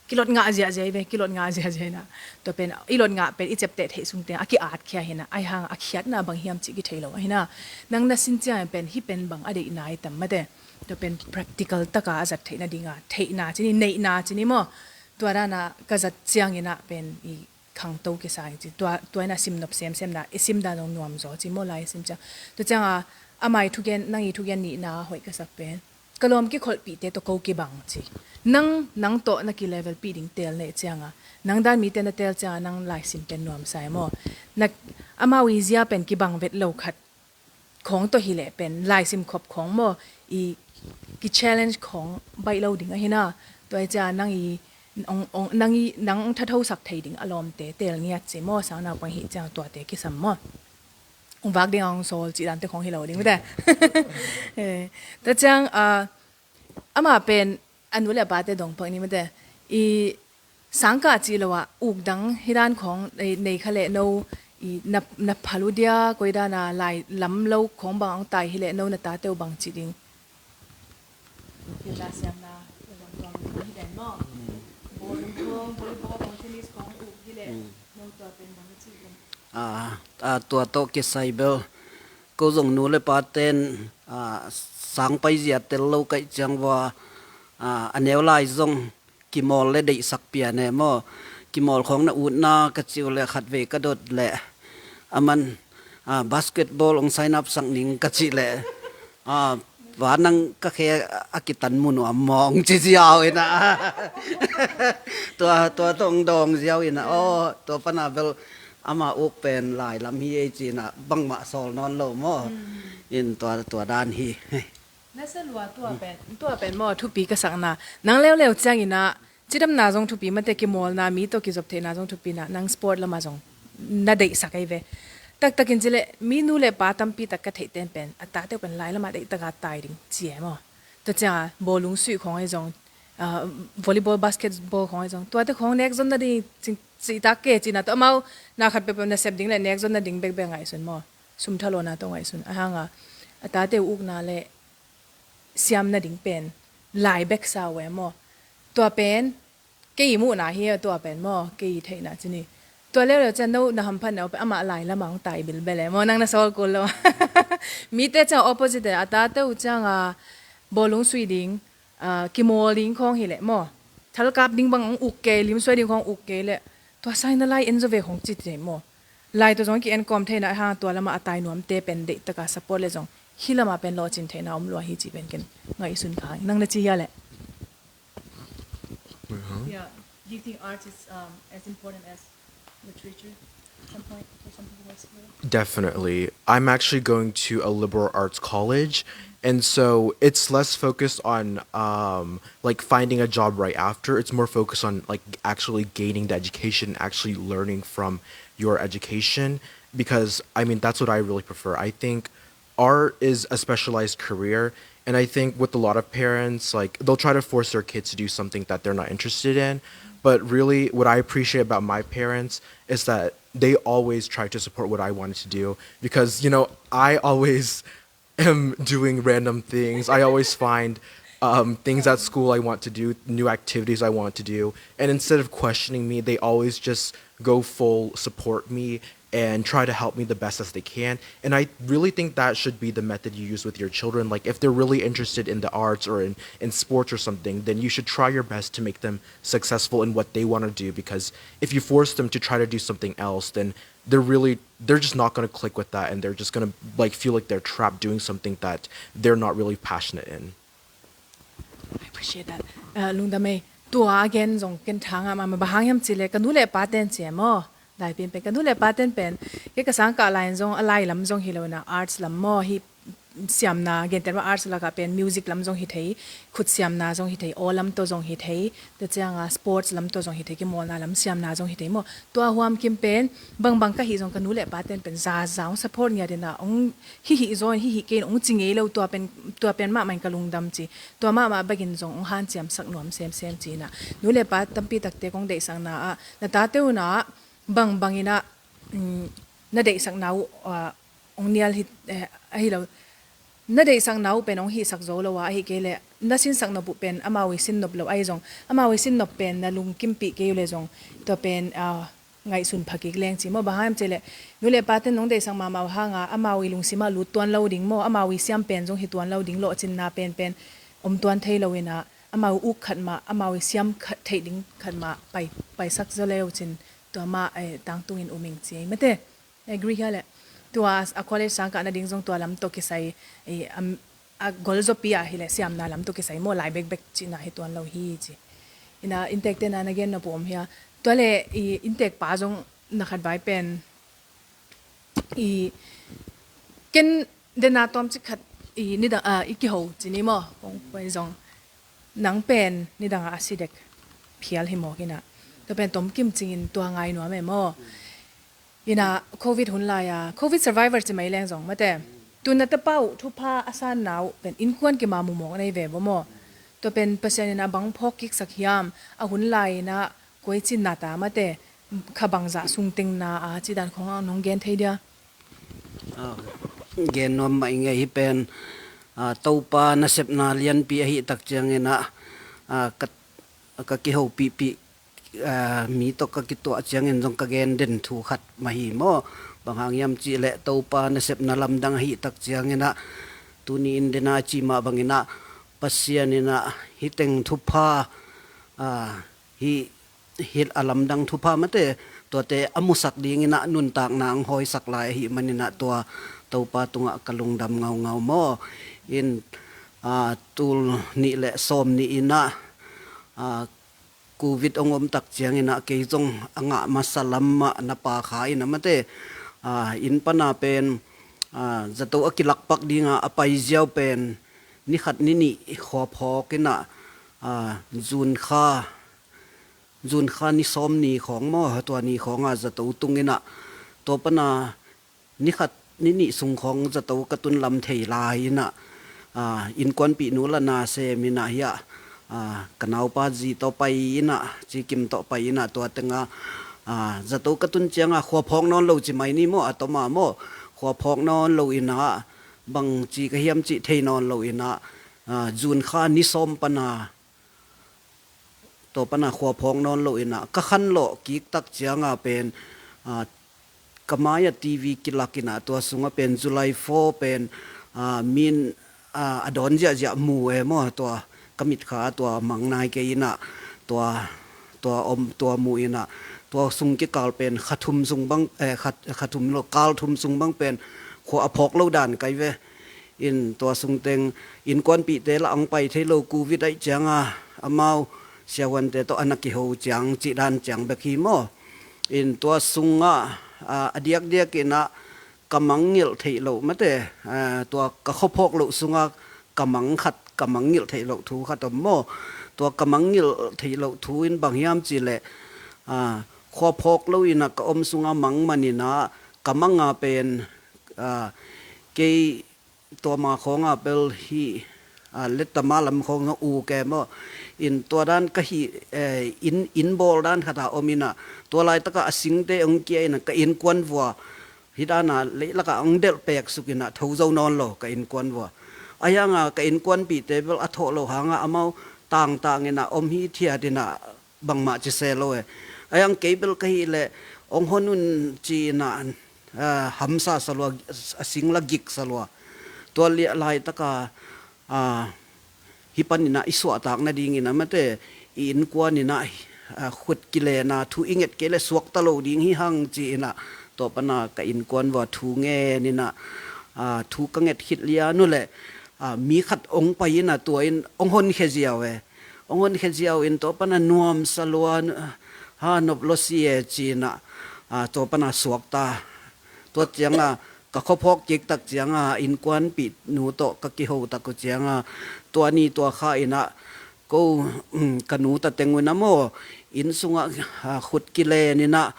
kilot ngah ziahziah hi ve, kilot ngah ziahziah ina. Tua pen i lot ngah pen i ciapteh theih sungte a ki-at khia hina, ahi hang a khiatna bang hiam cih kithei lo ahina. Nang na sin ciangin pen hih pen bang a deihna i tam mate. Tua pen practical taka a zat theihna dinga theihna cini, neihna cini maw. Tua dana ka zat ciangina pen i khangto kisa ing ci. Tua, tua ina sim nop semsemna i sim dan zong nuam zaw ci maw lai i sim ciang. Tua cianga amai thugen, nang i thugen nihna hoih ka sak pen ka lawm kikholhpihte tawh ko kibang ci. Nang, nang tawh na kilevelpih ding teel neih cianga nang dan mite na teel cianga nang lai sim pen nuamsa i maw. Na, amau i zia pen kibang vet lo khat khawng tawh hileh pen lai sim khop khawng maw i ki challenge khawng baih lo ding ahina. Tua i cia nang i nang ong thathosak thei ding a lawmte teel ngiat ci maw, sang naupang hih ciang tuate kisam maw. Ong vak ding a ong sawl cih dante khawng hi lo ding mite. Tua ciang amah pen a nu le a pate dong phak ni mate i sangkah cih lo ah uk dang hi dan khawng nei kha leh no i na phal uh dia koi dana lai lam lo khawng bang ong tai hileh no na tate uh bang cih ding. Tua tawh kisai bel ko zong nu le paten sang paizia tel lo kaih ciang vua a neu lai zong kimawl le deihsak pian e maw. Kimawl khawng na utna ka cih uh le khatvei ka dot le aman basketball ong sign up sak ning ka cih le va nang ka khe a kitan mu nuam maw ong ci ziau ina. Tua, tua tawh ong dawng ziau ina aw tua pana bel ama uk pen lai lam hi ei ci ina bangmah sawl nawn lo maw. In tua, tua dan hi. Na sa lua tua pen, tua pen maw thupi ka sakna nang leuleu ciangina cidamna zong thupi mate kimawlna mi tawh kizop theihna zong thupi na nang sport lama zong na deihsak ei ve. Taktakin cileh mi nu le pa tampi tak ka theihten pen a tate uh pen lai lama deihtaka tai ding ci e maw. Tua cianga bawlung suih khawng ei zong ah, volleyball, basketball khawng ahi zong, tuate khawng nek zon nading cih tak ke cihna tawh amau na khat peuhpeuh nasep ding le nek zon nading bekbek ngaihsun maw? Sum thalawhna tawh ngaihsun. Ahi hanga a tate uh ukna le siam nading pen lai bek sa uh e maw? Tua pen kei muhna hi a, tua pen maw, kei theihna ci ni. Tua leuleu ciang no na hamphatna uh pen amah lai lamah hong tai bilbel e maw, nang na sawl kul lo. Mite ciang opposite e, a tate uh cianga bawlung sui ding, ah, kimawl ding khawng hileh maw, thalkap ding bang hong uk kei, limsuai ding khawng uk kei leh, tua sangin na lai en zaw ve khawng ci thei maw? Lai tawh zong ki-enkawm theihna hang tua lamah a tai nuamte pen deihtaka support le zong hih lamah pen lawhcin theihna om lua hi cih pen ken ngaihsun kha ing. Nang na ci hia leh? Yeah. Do you think art is, um, as important as literature at some point for some people who are slow? Definitely. I'm actually going to a liberal arts college, and so it's less focused on, um, like, finding a job right after. It's more focused on, like, actually gaining the education, actually learning from your education, because, I mean, that's what I really prefer. I think art is a specialized career, and I think with a lot of parents, like, they'll try to force their kids to do something that they're not interested in. But really, what I appreciate about my parents is that they always try to support what I wanted to do, because, you know, I always am doing random things. I always find, um, things at school I want to do, new activities I want to do. And instead of questioning me, they always just go full support me and try to help me the best as they can. And I really think that should be the method you use with your children. Like, if they're really interested in the arts or in, in sports or something, then you should try your best to make them successful in what they want to do. Because if you force them to try to do something else, then they're really, they're just not going to click with that, and they're just going to, like, feel like they're trapped doing something that they're not really passionate in. I appreciate that. Uh, lungdam ei. Tua a gen zong ken tha ngam a, bang hang hiam cih leh ka nu le pa ten ci e maw? Daipin pen ka nu le pa ten pen, kei ka sangkah lai in zong a lai lam zong hi lo in a, arts lam maw, hih siamna, gentehna arts lakah pen music lam zong hi thei, khut siamna zong hi thei, aw lam tawh zong hi thei, tua cianga sports lam tawh zong hi thei, kimawlna lam siamna zong hi thei maw? Tua huam kim pen bangbang ka hih zong ka nu le pa ten pen zaza hong support ngiat in a, hong hih hih zaw in, hih hih kei in hong ci ngei lo, tua pen, tua pen mahmah in ka lungdam ci. Tua mahmah bekin zong hong hanciamsak nuam semsem ci in a, nu le pa tampi takte kong deihsakna ah, na tate un a bangbang in a, um, na deihsakna uh, ah, hong nial hi, eh, ahi lo. Na deihsakna uh pen hong hihsak zo lo a, ahi kei leh na sinsak nop uh pen amau i sin nop lo ahi zong, amau i sin nop pen na lungkimpih kei uh leh zong, tua pen, ah, ngaihsun pha kik leng ci maw? Bang hang hiam cih leh nu le pa ten nong deihsak mahmah uh hanga amau i lungsim ah lut tuan lo ding maw, amau i siam pen zong hi tuan lo ding, lawhcinna penpen om tuan thei lo in a, amau uk khat mah, amau i siam khat theih ding khat mah pai, paisak zaw le uh cin, tua mah, eh, tangtungin um ing ci ei mate. Agree hia leh? Tua a college sangkah nading zong tua lam tawh kisai, i, am, a gol zawpi ah hileh siamna lam tawh kisai maw, lai bekbek cihna hi tuan lo hi ci. Ina inntek tena na gen nop uh om hia? Tua leh i inntek pa zong na khat vai pen i ken dena tawm cik khat i nidang, ah, i kiho ci ni maw? Kong pai zong nang pen nidang a si dek phial hi mawk ina. Tua pen tom kim cingin tua ngai nuam e maw? Ina, covid hun lai-a, covid survivor ci mai leng zong mate, tun na tapa uh thupha a sanna uh pen innkuan kima mumawk nei ve baw maw? Tua pen Pasian ina bang phawk kiksak hiam? A hun lai ina koi cinna ta mate, kha bangzah sungtengna a cidan khong a nong gen thei dia? Ah, gen nuam mah i ngei hi pen, ah, Topa nasepna lianpi ahi tak ciangin ah, ah, ka, ka kihopihpih, ah, mi tawh ka kituah ciangin zong ka gen den thu khat mah hi maw? Bang hang hiam cih leh Topa nasepna lamdang ahi tak ciangin ah tuni in dena ci mah bangin ah Pasian in ah hih teng thupha, ah, hih, hih a lamdang thupha mate, tuate a musak dingin ah nuntakna ang hawisak lai ahi manin ah tua Topa tungah ka lungdam ngaungau maw? In, ah, tul nih le sawm nih in ah, ah, covid hong om tak ciangin ah kei zong a ngah masa lam mah na pa kha in ah mate, ah, inn pana pen, ah, zato a kilakpak dinga a pai ziau pen ni khat ni nih khua phawk in ah, ah, June kha, June kha ni sawm ni khawng maw, tua ni khawnga zato tung in ah, tua pana ni khat ni nih sung khawng zato ka tun lam thei lai in ah, ah, innkuanpih nu la na sem in ah hiah, ah, ka naupa zi tawh pai inah, Ci Kim tawh pai inah tua tengah, ah, zato ka tun ciangah khua phawk nawn lo ci mai ni maw, a tawma maw, khua phawk nawn lo inah, bang ci ka hiam cih thei nawn lo inah, ah, June kha ni sawm pana, tua pana khua phawk nawn lo inah, ka khanlawh kiktak cianga pen, ah, ka mai-ah T V kilak inah, tua sungah pen July four pen, ah, min, ah, a dawn ziahziah mu e maw, tua ka mitkha tua mang nai kei inah, tua, tua om, tua mu inah, tua sung kikal pen kha thum sung bang, eh, kha, kha thum lo, kal thum sung bang pen khua a phawk lo dan kai ve. In tua sungteng innkuanpihte lah ang pai thei lo, covid aih cianga amau siavuante tawh a na kiho ciang cih dan ciang bek hi maw. In tua sungah, ah, a diakdiak inah ka mangngilh theih loh mate, ah, tua ka khuaphawk loh sungah ka mang khat, ka mangngilh theih loh thu khat om maw. Tua ka mangngilh theih loh thu in bang hiam cihleh, ah, khuaphawk lo inah ka om sungah mang man inah, ka manga pen, ah, kei tua ma khawnga pel hi, ah, lettama lam khawng zong u ke maw. In tua dan ka hi, eh, inn, inn bawl dan khata om inah, tua laitaka a singte hong kia inah ka innkuan vua hi dana leihlaka hong delh pek suk inah tho zo nawn lo ka innkuan vua. A hianga ka innkuanpihte bel a thawh lo hanga amau tangtang inah om hithiat inah bangmah ci se lo e. A hiang kei bel ka hih leh hong hon un ci inah, ah, hamsa sa lua, a sing la gik sa lua. Tua liah laitaka, ah, hih pan inah i suahtak nading inah mate, i innkuan inah, ah, khut kilena thu i nget kei leh suakta lo ding hi hang ci inah, tua pana ka innkuan vua thu ngen inah, ah, thu ka nget khit lian uh leh, ah, mi khat hong pai inah tua in hong honkhia ziau e. Hong honkhia ziau in tua pana nuamsa lua, ha, nop lua si e ci inah, ah, tua pana suakta. Tua cianga ka khuaphawk kiktak cianga innkuanpih nu tawh ka kiho tak uh cianga, tua ni tua kha inah ko, um, ka nu ta teng un a maw, inn sungah, ah, khut kilen inah,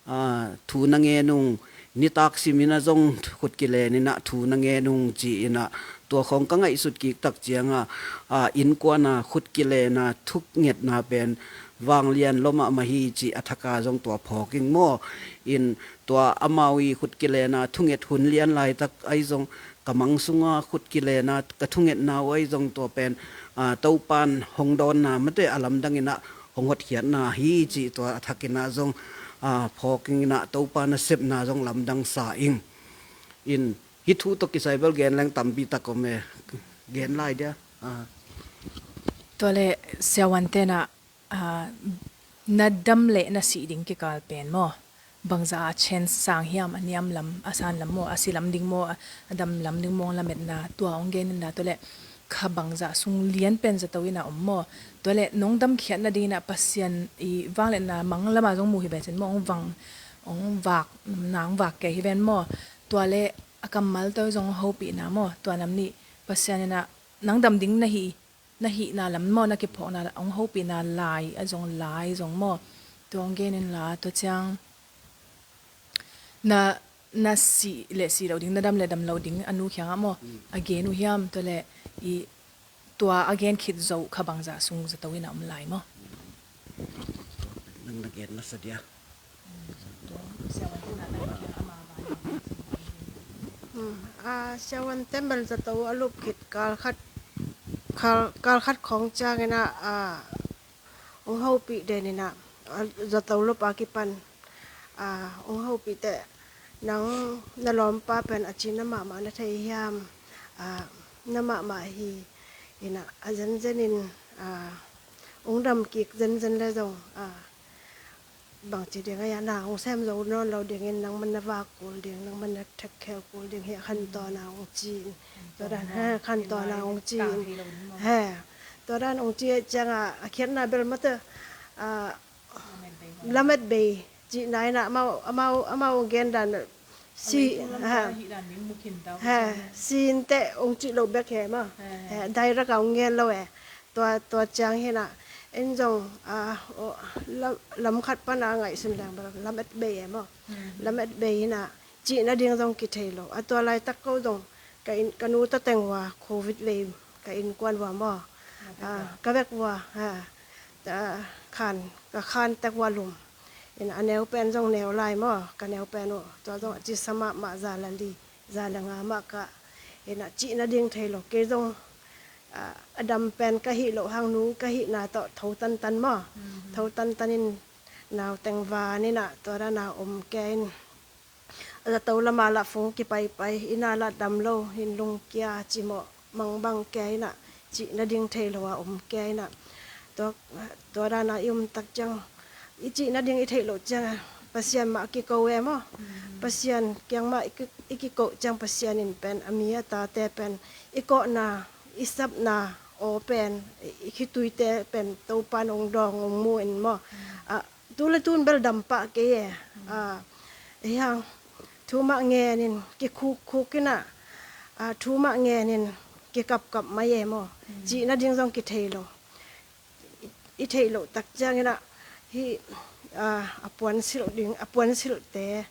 ah, thu na ngen ung, nitak sim inah zong khut kilen inah thu na ngen ung ci inah, tua khawng ka ngaihsut kiktak cianga, ah, innkuana khut kilena thungetna pen vanglian lua mahmah hi cih a thaka zong tua phawk ing maw. In tua amau i khut kilena thunget hun lian laitak ahi zong, ka mang sunga khut kilena ka thungetna uh ahi zong tua pen, ah, Topan hong dawnna mate a lamdang inah hong hotkhiatna hi cih tua a thak inah zong, ah, phawk ing inah Topa nasepna zong lamdang sa ing. In hih thu tawh kisai bel gen leng tampi tak om e, gen lai dia. Ah. Tua leh siavuante nah, ah, na dam leh na sih ding kikal pen maw, bangzah a chance sang hiam, a niam lam, a san lam maw, a si lam ding maw, a dam lam ding maw, lametna tua hong gen inla, tua leh kha bangzah sung lian pen zato inah om maw. Tua leh nong damkhiat nading inah Pasian i vangliatna mang lama zong mu hi becin maw, hong vang, hong vak, na hong vak kei hi ven maw. Tua leh a kammal tawh zong hopihna maw, tua nam nih Pasian inah nang dam ding na hi, na hihna lam maw, na kiphawkna hong hopihna lai, a zong lai zong maw. Tua hong gen inla, tua ciang na, na sih leh sih lo ding, na dam leh dam lo ding, a nu kiangah maw, a gen uh hiam, tua leh i tua a gen khit zoh kha bangzah sung zato inah om lai maw. Nang na gen masa dia. Hmm, a, siavuante bel zato a lup khit kal khat, kal, kal khat khawng ciangin ah, a, hong hopih den inah, a, zato lup a kipan, a, hong hopih teh, nang na lawmpa pen a cina mahmah na thei hiam, a, na mahmah hi inah, a zenzen in, a, hong dam kik zenzen le zong, a, bangci ding a, na hong sem zo nawn lo dingin nangman na vak kul ding, nangman na thekkhel kul ding hi a, khantawn a hong ci in. Tua dan, he, khantawn a hong ci in. He, tua dan hong ci ciangah a khiatna bel mate, a, lamet bei cihna inah amau, amau, amau hong gen dan si, he, si in teh hong cih lo bek hi maw. He, direct a hong gen lo e. Tua, tua ciang hi nah, en zong, a, lam, lam khat pana ngaihsun leng bel lamet bei e maw. Lamet bei hi nah, cih nading zong kithei lo. A tua laitak ko zong ka inn, ka nu ta teng ua covid vei ka innkuan ua maw. Ka vek ua, khan, ka khan tek ua lum. In a neu pen zong neu lai maw, ka neu pen uh tua zong a cisa mahmah, za le li, za le nga mah ka. In a cih nading thei lo, kei zong a dam pen ka hih loh hang, nu ka hihna tawh tho tantan maw. Tho tantan in nauteng van in a tua dan a om kei in. A zato lama lah fung kipaipai, inn ah lah dam lo, in lungkia cimawh mangbang kei in a, cih nading thei lo a om kei in a. Tua, tua dan a i om tak ciang, i cih nading i theih loh ciang a, Pasian mah kiko e maw. Pasian kiang mah i ki, i kiko ciang Pasian in pen a mi a tate pen i kawhna, i sapna aw pen, i khituite pen Topa in hong dawng hong mu in maw. A, tu le tun bel dam pah kei e. A, hiang thu mah ngen in kikhukkhuk in a, a, thu mah ngen in kikapkap mai e maw. Cih nading zong kithei lo. I, i theih loh tak ciang in a, hi, a, a puansilh ding, a puansilhte,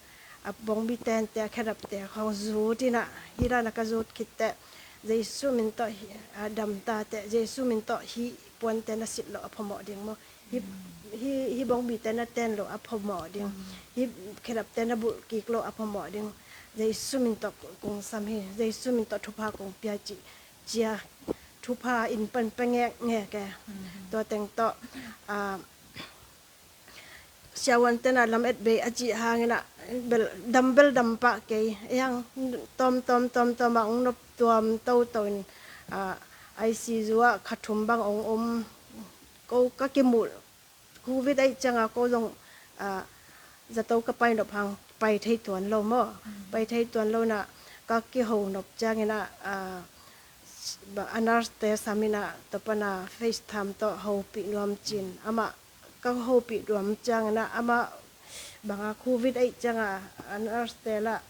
a bawngbi tente, a khedapte khawng zut in a, hi dan a ka zut khit teh, Jesu min tawh hi, a, dam ta teh, Jesu min tawh hi puante na silh loh a phamawh ding maw. Hi, hi, hi bawngbi te na ten loh a phamawh ding. Hi khedap te na bulh kik loh a phamawh ding. Jesu min tawh kong sam hi. Jesu min tawh thupha kong pia ci, cia thupha in pan pia ngekngek e. Tua teng tawh, a, siavuan te na lam et bei a cih hangin a, bel, dam bel dam pah kei. Ei hang tawm, tawm, tawm, tawm a hong nop tuam toto in, a, I C U ah kha thum bang hong om. Ko ka kimuh, Covid ahih cianga ko zong, a, zato ka pai nop hang pai thei tuan lo maw. Pai thei tuan lo in a, ka kiho nop ciangin a, a, a nurse te sam in a, tua pan a FaceTime tawh hopih nuam cin. Amah ka hopih nuam ciangin a, amah banga Covid ahih cianga, a nurse te lah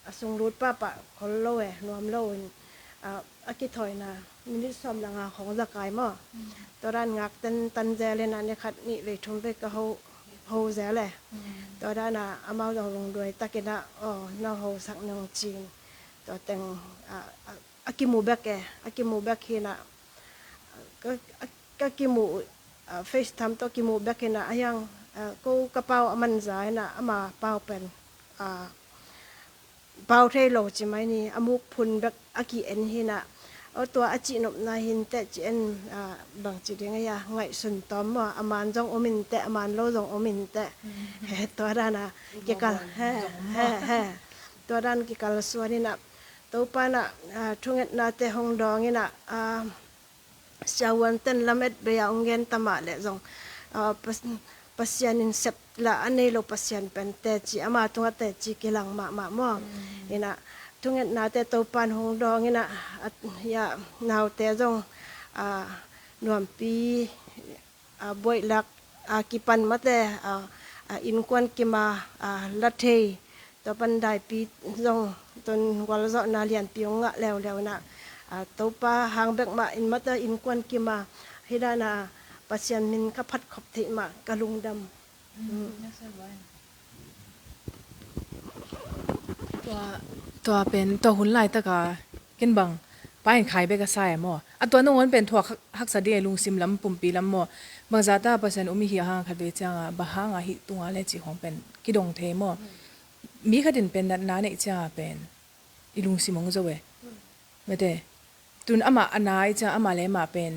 a sunglut pahpah khol lo e, nuam lo in, a, a kithawina minit sawm le nga khawng za kai maw. Tua dan ngak tantan zel in a, ni khat nih vei thum vei ka ho, ho zel e. Tua dan a amau zong lungduai takin a, aw, na hosak nung cin. Tua teng, a, a, a kimu bek e, a kimu bek hi in a, ka, a, ka kimu, a, FaceTime tawh kimu bek hi in a, a hiang, a, ko ka pau a man za in a, ama pau pen, a, pau thei lo ci mai ni, a muk phun bek a ki-en hi in a. Aw, tua a cihnopna hi in teh ci en, a, bang ci ding a hia, ngaihsun tawm maw, a man zong om in teh, a man lo zong om in teh. He, tua dan a kikal, he, he, he. Tua dan kikal suan in a, Topa in a, a, thungetnate hong dawng in a, a, siavuan ten lam et bei a hong gen ta mah leh zong, a, Pas-, Pasian in sep lah a nei lo Pasian pen teci, ama tungah teci kilang mahmah maw. In a, thungetnate Topa in hong dawng in a, a, hia, naute zong, a, nuampi, a, buaih lak, a, kipan mate, a, a, innkuan kim a, a, la thei, tua pan daipi zong, tun gualzawhna lianpi hong ngah leuleu in a, a, Topa hang bek mah in mate innkuan kim a, hi dan a Pasian min ka phat khop theih mah ka lungdam. Tua, tua pen, tua hun laitaka ken bang, Pa In Khai bek a sa e maw. A tua nangawn pen thuak hak, haksa ding e, lungsim lam, pumpi lam maw. Bangzah ta Pasian um i hih hang khat vei cianga, bang hanga hih tunga le cih khawng pen kidong thei maw. Mi khat in pen natna neih cianga pen i lungsim hong zo e. Mate, tun amah a na i ciang amah le amah pen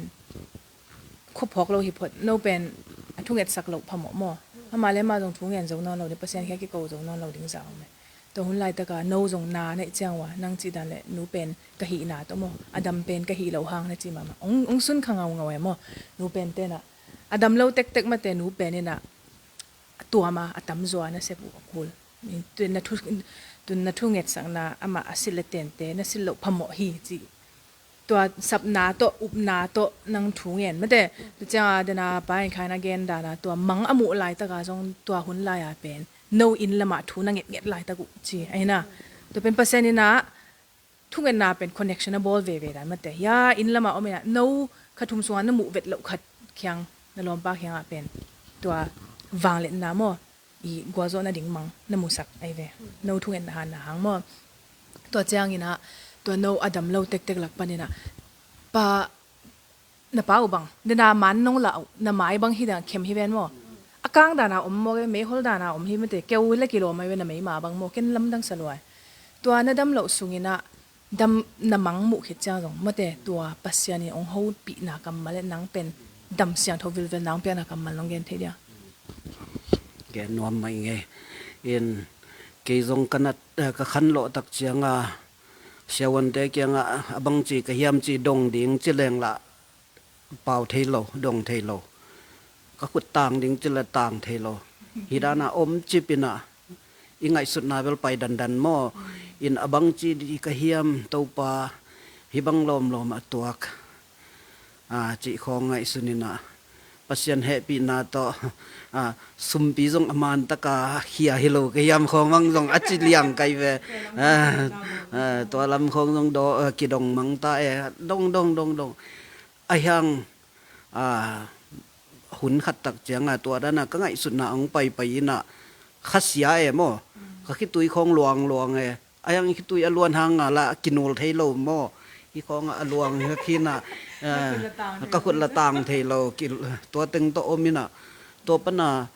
khuaphawk lo hi phot, no pen a thungetsak loh phamawh maw. Amah le amah zong thu ngen zo nawn lo ding, Pasian khia kiko zo nawn lo ding zah om e. Tua hun laitaka no zong na neih ciang ua, nang cih dan le nu pen ka hihna tawh maw, a dam pen ka hih loh hang na ci mahmah. Hong, hong sun kha ngaungau e maw, nu pen tenah. A dam lo tektek mate nu pen inah a tuam a, a tamzaw a na sep uh a kul. Tun na thu, tun na thungetsakna amah a silh le tente na silh loh phamawh hi ci. Tua sapna tawh, upna tawh nang thu ngen mate. Tua cianga dena Pa In Khai na gen dana tua mang a muh laitaka zong tua hun lai-a pen no inn lamah thu na ngetnget laitak uh ci. Ahi na, tua pen Pasian inah thungetna pen connection a bawl veve dan mate. Hia inn lamah om inah no kha thum sunga na muh vet loh khat kiang, na lawmpa kiangah pen tua vangliatna maw, i gualzawh nading mang na musak ahi ve. No thungetna hanna hang maw. Tua cianginah tua no a dam lo tektek lak paninah pa na pa uh bang, dena man nong lah uh, na mai bang hi dang khem hi ven maw. A kang dana om maw, meihol dana om hi mate, keu le kilawm ai ve, na meima bang maw, ken lamdang sa luai. Tua na dam loh sungin ah, dam na mang muh khit ciang zong mate, tua Pasian in ong hopihna kammal le nang pen dam siangtho vilvel nang piakna kammal nong gen thei dia? Gen nuam mah i ngei. In kei zong ka nat, eh, ka khan lawh tak cianga siavuante kiangah a bangci ka hiam ci dong ding ci leng lah pau thei lo, dong thei lo. Ka khut tang ding ci le tang thei lo. Hi dana om cipinah i ngaihsutna bel pai dandan maw. In a bangci di ka hiam Topa, hi bang lawmlawm a tuak, a, cih khawng ngaihsuninah Pasian hehpihna tawh, a, sumpi zong a man taka khia hi lo ka hiam khawng mang zong a ci liang kai ve. A, a, tua lam khawng zong daw, a, kidong mang ta e, dong dong dong dong. A hiang, a, hun khat tak cianga tua dana ka ngaihsutna ong paipai inah khasia e maw. Ka khitui khawng luangluang e. A hiang i khitui a luan hanga lah kinul thei lo maw. Hi khawngah a luang hi khinah, a, ka khut la tang thei lo, ki, tua teng tawh om inah. Tua pana,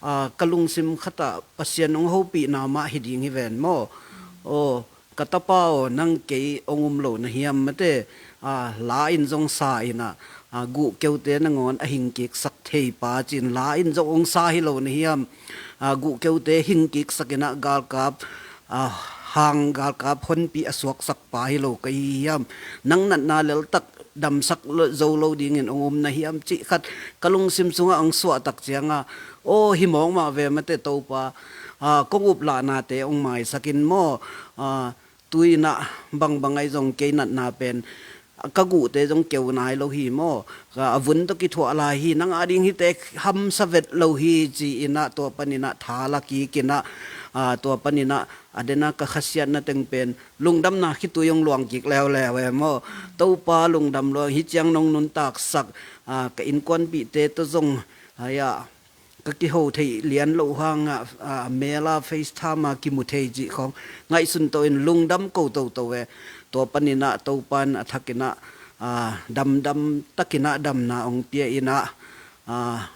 a, ka lungsim khatah Pasian ong hopihna mah hi ding hi ven maw. Aw, ka tapa aw, nang kei ong um lo na hiam mate, a, la in zong sa inah, a, guhkeute nangawn a hingkiksak thei pa cin la in zong ong sa hi lo na hiam, a, guhkeute hingkiksak inah galkap, a, hang galkap honpih a suaksak pa hi lo ka hi hiam? Nang natna leltak damsak lo, zo lo dingin ong um na hiam cih khat ka lungsim sungah ong suah tak cianga, aw, hi mawk mah ve mate Topa, a, kong uplahnate ong maisakin maw, a, tuinah bangbang ai zong kei natna pen ka guhte zong keu nai lo hi maw, ka a vun tawh kithuah lai hi, nang a ding hite hamsa vet lo hi ci inah tua paninah tha la kik inah, a, tua paninah a dena ka khasiatna teng pen lungdamna khitui ong luang kik leuleu e maw. Topa lungdam luang hi ciang nong nuntaksak, a, ka innkuanpihte tawh zong, a, ia, ka kiho theih lian loh hangah, a, mela FaceTime a kimu thei cih khawng ngaihsun tawh in lungdam ko toto e. Tua paninah Topan a thakinah, a, damdam takinah damna ong pia inah, a,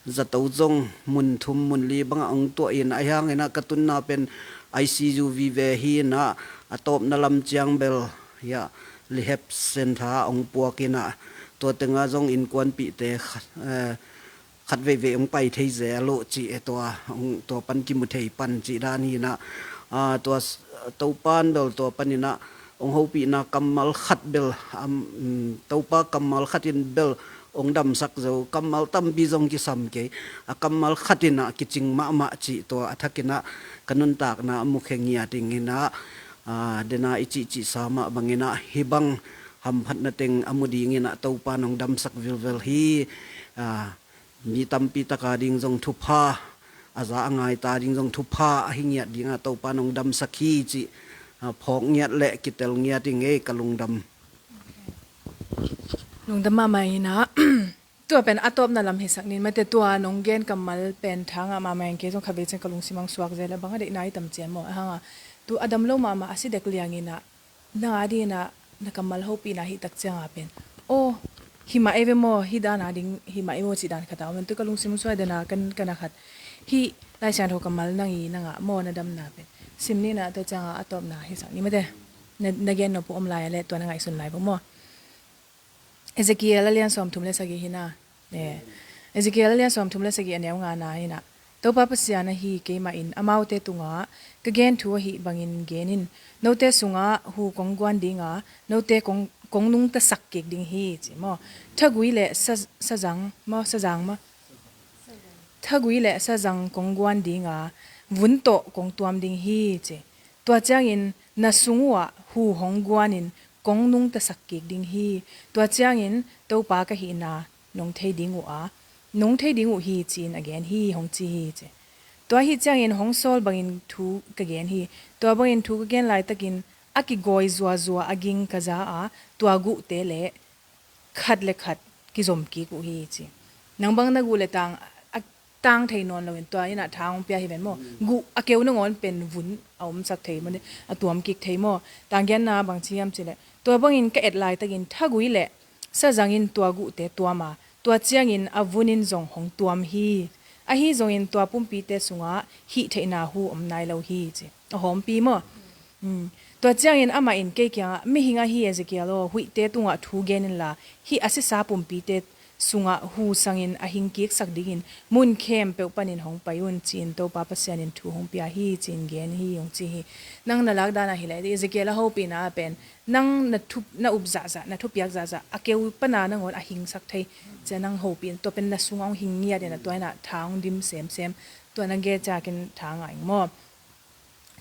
zato zong mun thum mun li bangah ong tuah in a hianginah ka tunna pen I C U vive hi inah a tawpna lam ciang bel, ia, rehab center ong puak inah tua tenga zong innkuanpihte khat, eh, khat veivei ong pai thei zel uh cih e tua, ong, tua pan kimu thei pan cih dan hinah, a, tua s-, Topan bel tua paninah ong hopihna kammal khat bel, am, um, Topa kammal khatin bel ong damsak zo, kammal tampi zong kisam kei, a kammal khatinah kicing mahmah cih tua a thakinah ka nuntakna a mukhe ngiat inginah, a, dena i cihcihsa mah banginah hi bang hamphatna teng a mu dinginah Topan ong damsak vilvel hi, a, mi tampi taka ding zong thupha, a za a ngai ta ding zong thupha a hi ngiat dinga Topa nong damsak hi cih, a, phawk ngiat le kitel ngiat i ngei ka lungdam. Lungdam mahmah inah, tua pen a tawpna lam hisak nin mate tua nong gen kammal pen thangah mahmah in kei zong khatvei ciang ka lungsim ang suak zel a bang a deihna i tam cian maw. A hanga, tu a dam lo mahmah a si dek lianginah, nang a dinginah na kammal hopihna hih tak cianga pen, aw, hi mah e ve maw, hi dana ding hi mah e maw cih dan khat a om in tu ka lungsim suai dana kan, kan a khat hih Lai Siangtho kammal nang i nangah maw na damna pen sim ninah tua cianga a tawpna hisak ni mate. Na, na gen nop uh om lai a le tua na ngaihsun lai uh maw. Ezekiel a lian sawmthum le sagih hina. Eh, Ezekiel a lian sawmthum le sagih a neu ngana hina. Topa Pasian ahi keimah in amaute tungah ka gen thu ahi bangin genin, note sungah hu kong guan dinga, note kong, kong nungtasak kik ding hi ci maw. Thagui le sa-, sazang maw, sazang maw. Thagui le sazang kong guan dinga, vun tawh kong tuam ding hi ci. Tua ciangin na sung uhah hu hong guanin kong nungtasak kik ding hi. Tua ciangin Topa ka hihna nong thei ding uh a, nong thei ding uh hi ci-in a gen hi hong ci hi ci. Tua ahi ciangin hong sawl bangin thu ka gen hi. Tua bangin thu ka gen laitakin a kigawi zuazua a ging ka za a, tua guhte le khat le khat kizom kik uh hi ci. Nang bang na guh le tang a tang thei nawn loin tua inah thang hong pia hi ven maw. Guh a keu nangawn pen vun a omsak thei maw, a tuam kik thei maw. Tanggianna bang ci hiam cileh, tua bangin ka et laitakin thagui le sa zangin tua guhte tuam a, tua ciangin a vunin zong hong tuam hi. Ahi zongin tua pumpite sungah hih theihna hu om nai lo hi ci. A hawmpi maw? Mm. Tua ciangin amah in kei kiangah, "Mihing ahi Ezekiel aw, huihte tungah thu gen inla, hih a sisa pumpite sungah hu sangin a hingkiksak dingin mun khempeuh panin hong pai un," ci-in Topa Pasian in thu hong pia hi, ci-in gen hi, hong ci hi. Nang na lakdan ahi leh, Ezekiel a hopihna ah pen, nang na thup, na up zahzah, na thupiak zahzah, a keu pana nangawn a hingsak thei. Cia nang hopih in, tua pen na sungah hong hing ngiat in a, tua in a tha hong dim semsem. Tua na gen ciangin tha ngah ing maw?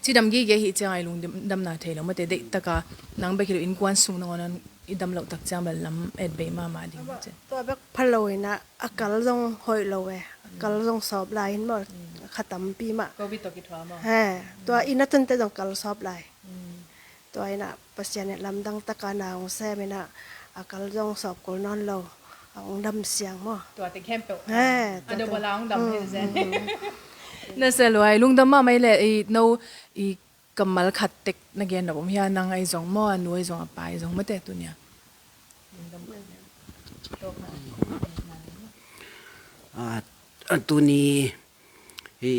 Cidam gige hi ciang a i lungdamna thei lo mate, deih taka nang bek hi lo, innkuan sung nangawn i dam loh tak ciang bel lam et bei mahmah ding mate. Tua bek pha lo in a, a kal zong hoih lo e. A kal zong sawp lai in maw, kha tampi mah. Covid tawh kithuah maw? He, tua inn a tunte zong kal sawp lai. Tua in a Pasian in lamdang taka na hong sem in a, a kal zong sawp kul nawn lo, a hong dam siang maw? Tua te khempeuh. He, a tua deuh te bala hong dam hi zen. Na se luai, lungdam mahmah i le, i no, i kammal khat tek na gen nop om hia, nang ahi zong maw, a nu ahi zong, a pa ahi zong mate tunia. A, a tuni hi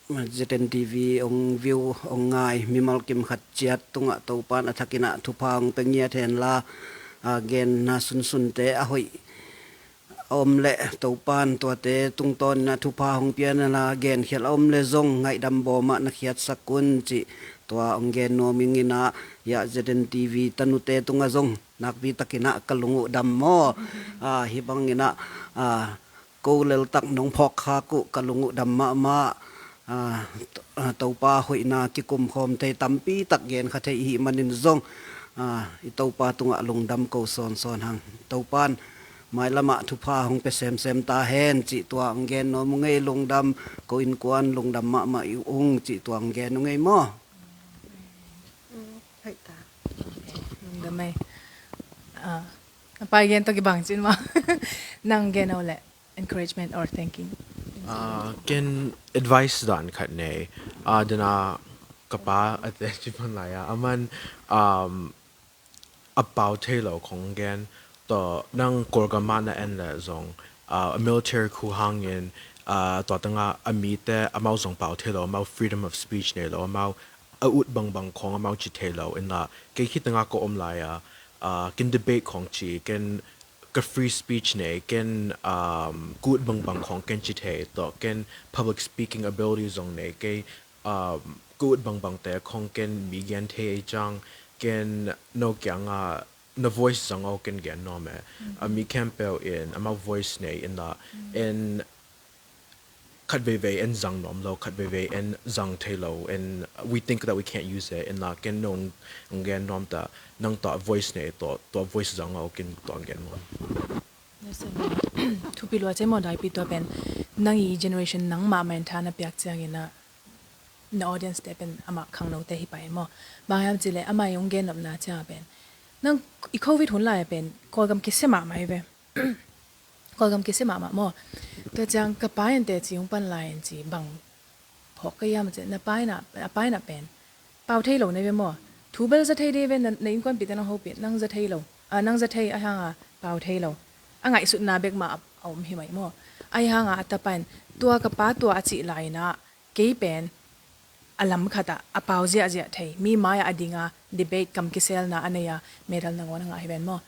Z N T V ong view, ong ngai mimal kim khat ciat tungah Topan a thakin a thupha ong pe ngiat hen la, a, genna sunsunte a hoih a om le Topan tuate tungtawn in a thupha hong pian a la, genkhial a om le zong ngaihdam bawm ah na khiatsak un cih tua ong gen nuam ing in a, hiah Z N T V tanute tungah zong nakpi takin a ka lung uh dam maw. A, hih bangin a, a, ko leltak nong phawk khak uh ka lung uh dam mahmah. A, To-, a, Topa hoihna kikum khawm thei tampi tak gen kha thei i hih manin zong, a, i Topa tungah lungdam ko sawnsawn hang. Topan mailamah thupha hong pe semsem ta hen cih tua ong gen nuam uh ngei, lungdam, ko innkuan lungdam mahmah i ung cih tua ong gen uh ngei maw. Mm, hoih ta. Lungdam ei. A, a pai gen tawh kibang cin maw. Nang gen uh leh. Encouragement or thanking? Ah, ken advice dan khat nei. Ah, dena ka pa a te ci pan lai a. Aman, um, a pau thei lo khong gen. Tua nang Kawlgam ah na en le zong, ah, a military coup hangin, ah, tua tanga a mite amau zong pau thei lo, amau freedom of speech nei lo, amau a ut bangbang khong amau ci thei lo. In la, kei khit tanga ka om lai a, ah, ken debate khong ci, ken ka free speech nei, ken, um, ka ut bangbang khong ken ci thei, tua ken public speaking ability zong nei, kei, um, ka ut bangbang te khong ken mi gen thei ei ciang, ken no kiang a na voice zang o ken gen nuam e. Mm. A mi khempeuh in amau voice nei in la, in khat veivei en zang nuam lo, khat veivei en zang thei lo, and we think that we can't use it, and la ken nong, nong gen nuam ta, nang tua voice nei, tua, tua voice zang a ken tua gen nuam. Thupi lua cei maw Daipi, tua pen nang i generation nang mahmah in tha na piak ciangin a, na audience te pen amah khangno te hi pai maw. Bang hiam cih leh amah i hong gen nopna ciang a pen, nang i Covid hun lai a pen Kawlgam kisia mahmah hi ve. Kawlgam kisia mahmah maw. Tua ciang ka pa in teci hong pan lai in ci bang phawk ka hiam a ci, na pa in a, a pa in a pen pau thei lo na hi ve maw. Thu bel za thei ding hi ve, na, na innkuanpihte nang hopih, nang za thei lo. A, nang za thei, ahi hanga pau thei lo. A ngaihsutna bek mah a, a om hi mai maw. Ahi hanga a tapa in tua ka pa tua a cih lai in a, kei pen a lam khatah a pau ziahziah thei, mi mai-ah a dinga debate, kam kiselna a nei-a medal nangawn a ngah hi ven maw.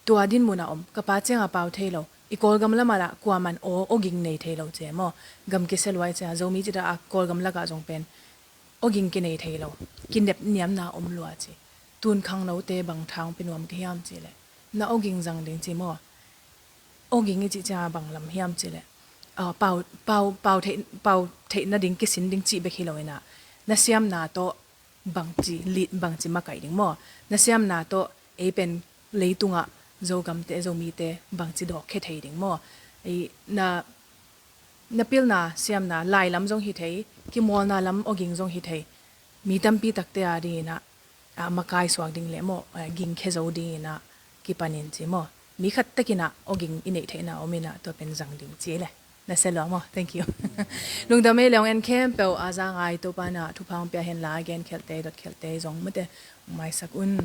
Tua dinmun a om ka pa ciang a pau thei lo, i Kawlgam lamah lah kuaman aw awging nei thei lo ci maw. Gam kisel huai ciang Zomi cita a Kawlgam lakah zong pen awging kinei thei lo, kinep niamna om lua ci. Tun khangnote bang tha hong pia nuam ka hiam cih leh na awging zang ding ci maw. Awging i cih ciang a bang lam hiam cih leh, ah, pau, pau, pau theih, pau theih nading kisin ding cih bek hi lo in a, na siamna tawh bangci lit, bangci makaih ding maw. Na siamna tawh ei pen leitungah Zogamte, Zomite bangci dawkkhia thei ding maw. Ei, na, na pilna siamna lai lam zong hi thei, kimawlna lam awging zong hi thei. Mi tampi takte a dingin a, a, makai suak ding le maw, a, gingkhia zo dingin a kipanin ci maw. Mi khat takin a awging i neih theihna om in a, tua pen zang ding ci le. Na sia lua maw. Thank you. Lungdam ei, le hong en khempeuh a za ngai Topa na thupha hong pia hen la, gen khialte, dot khialte zong mate hong maisak un.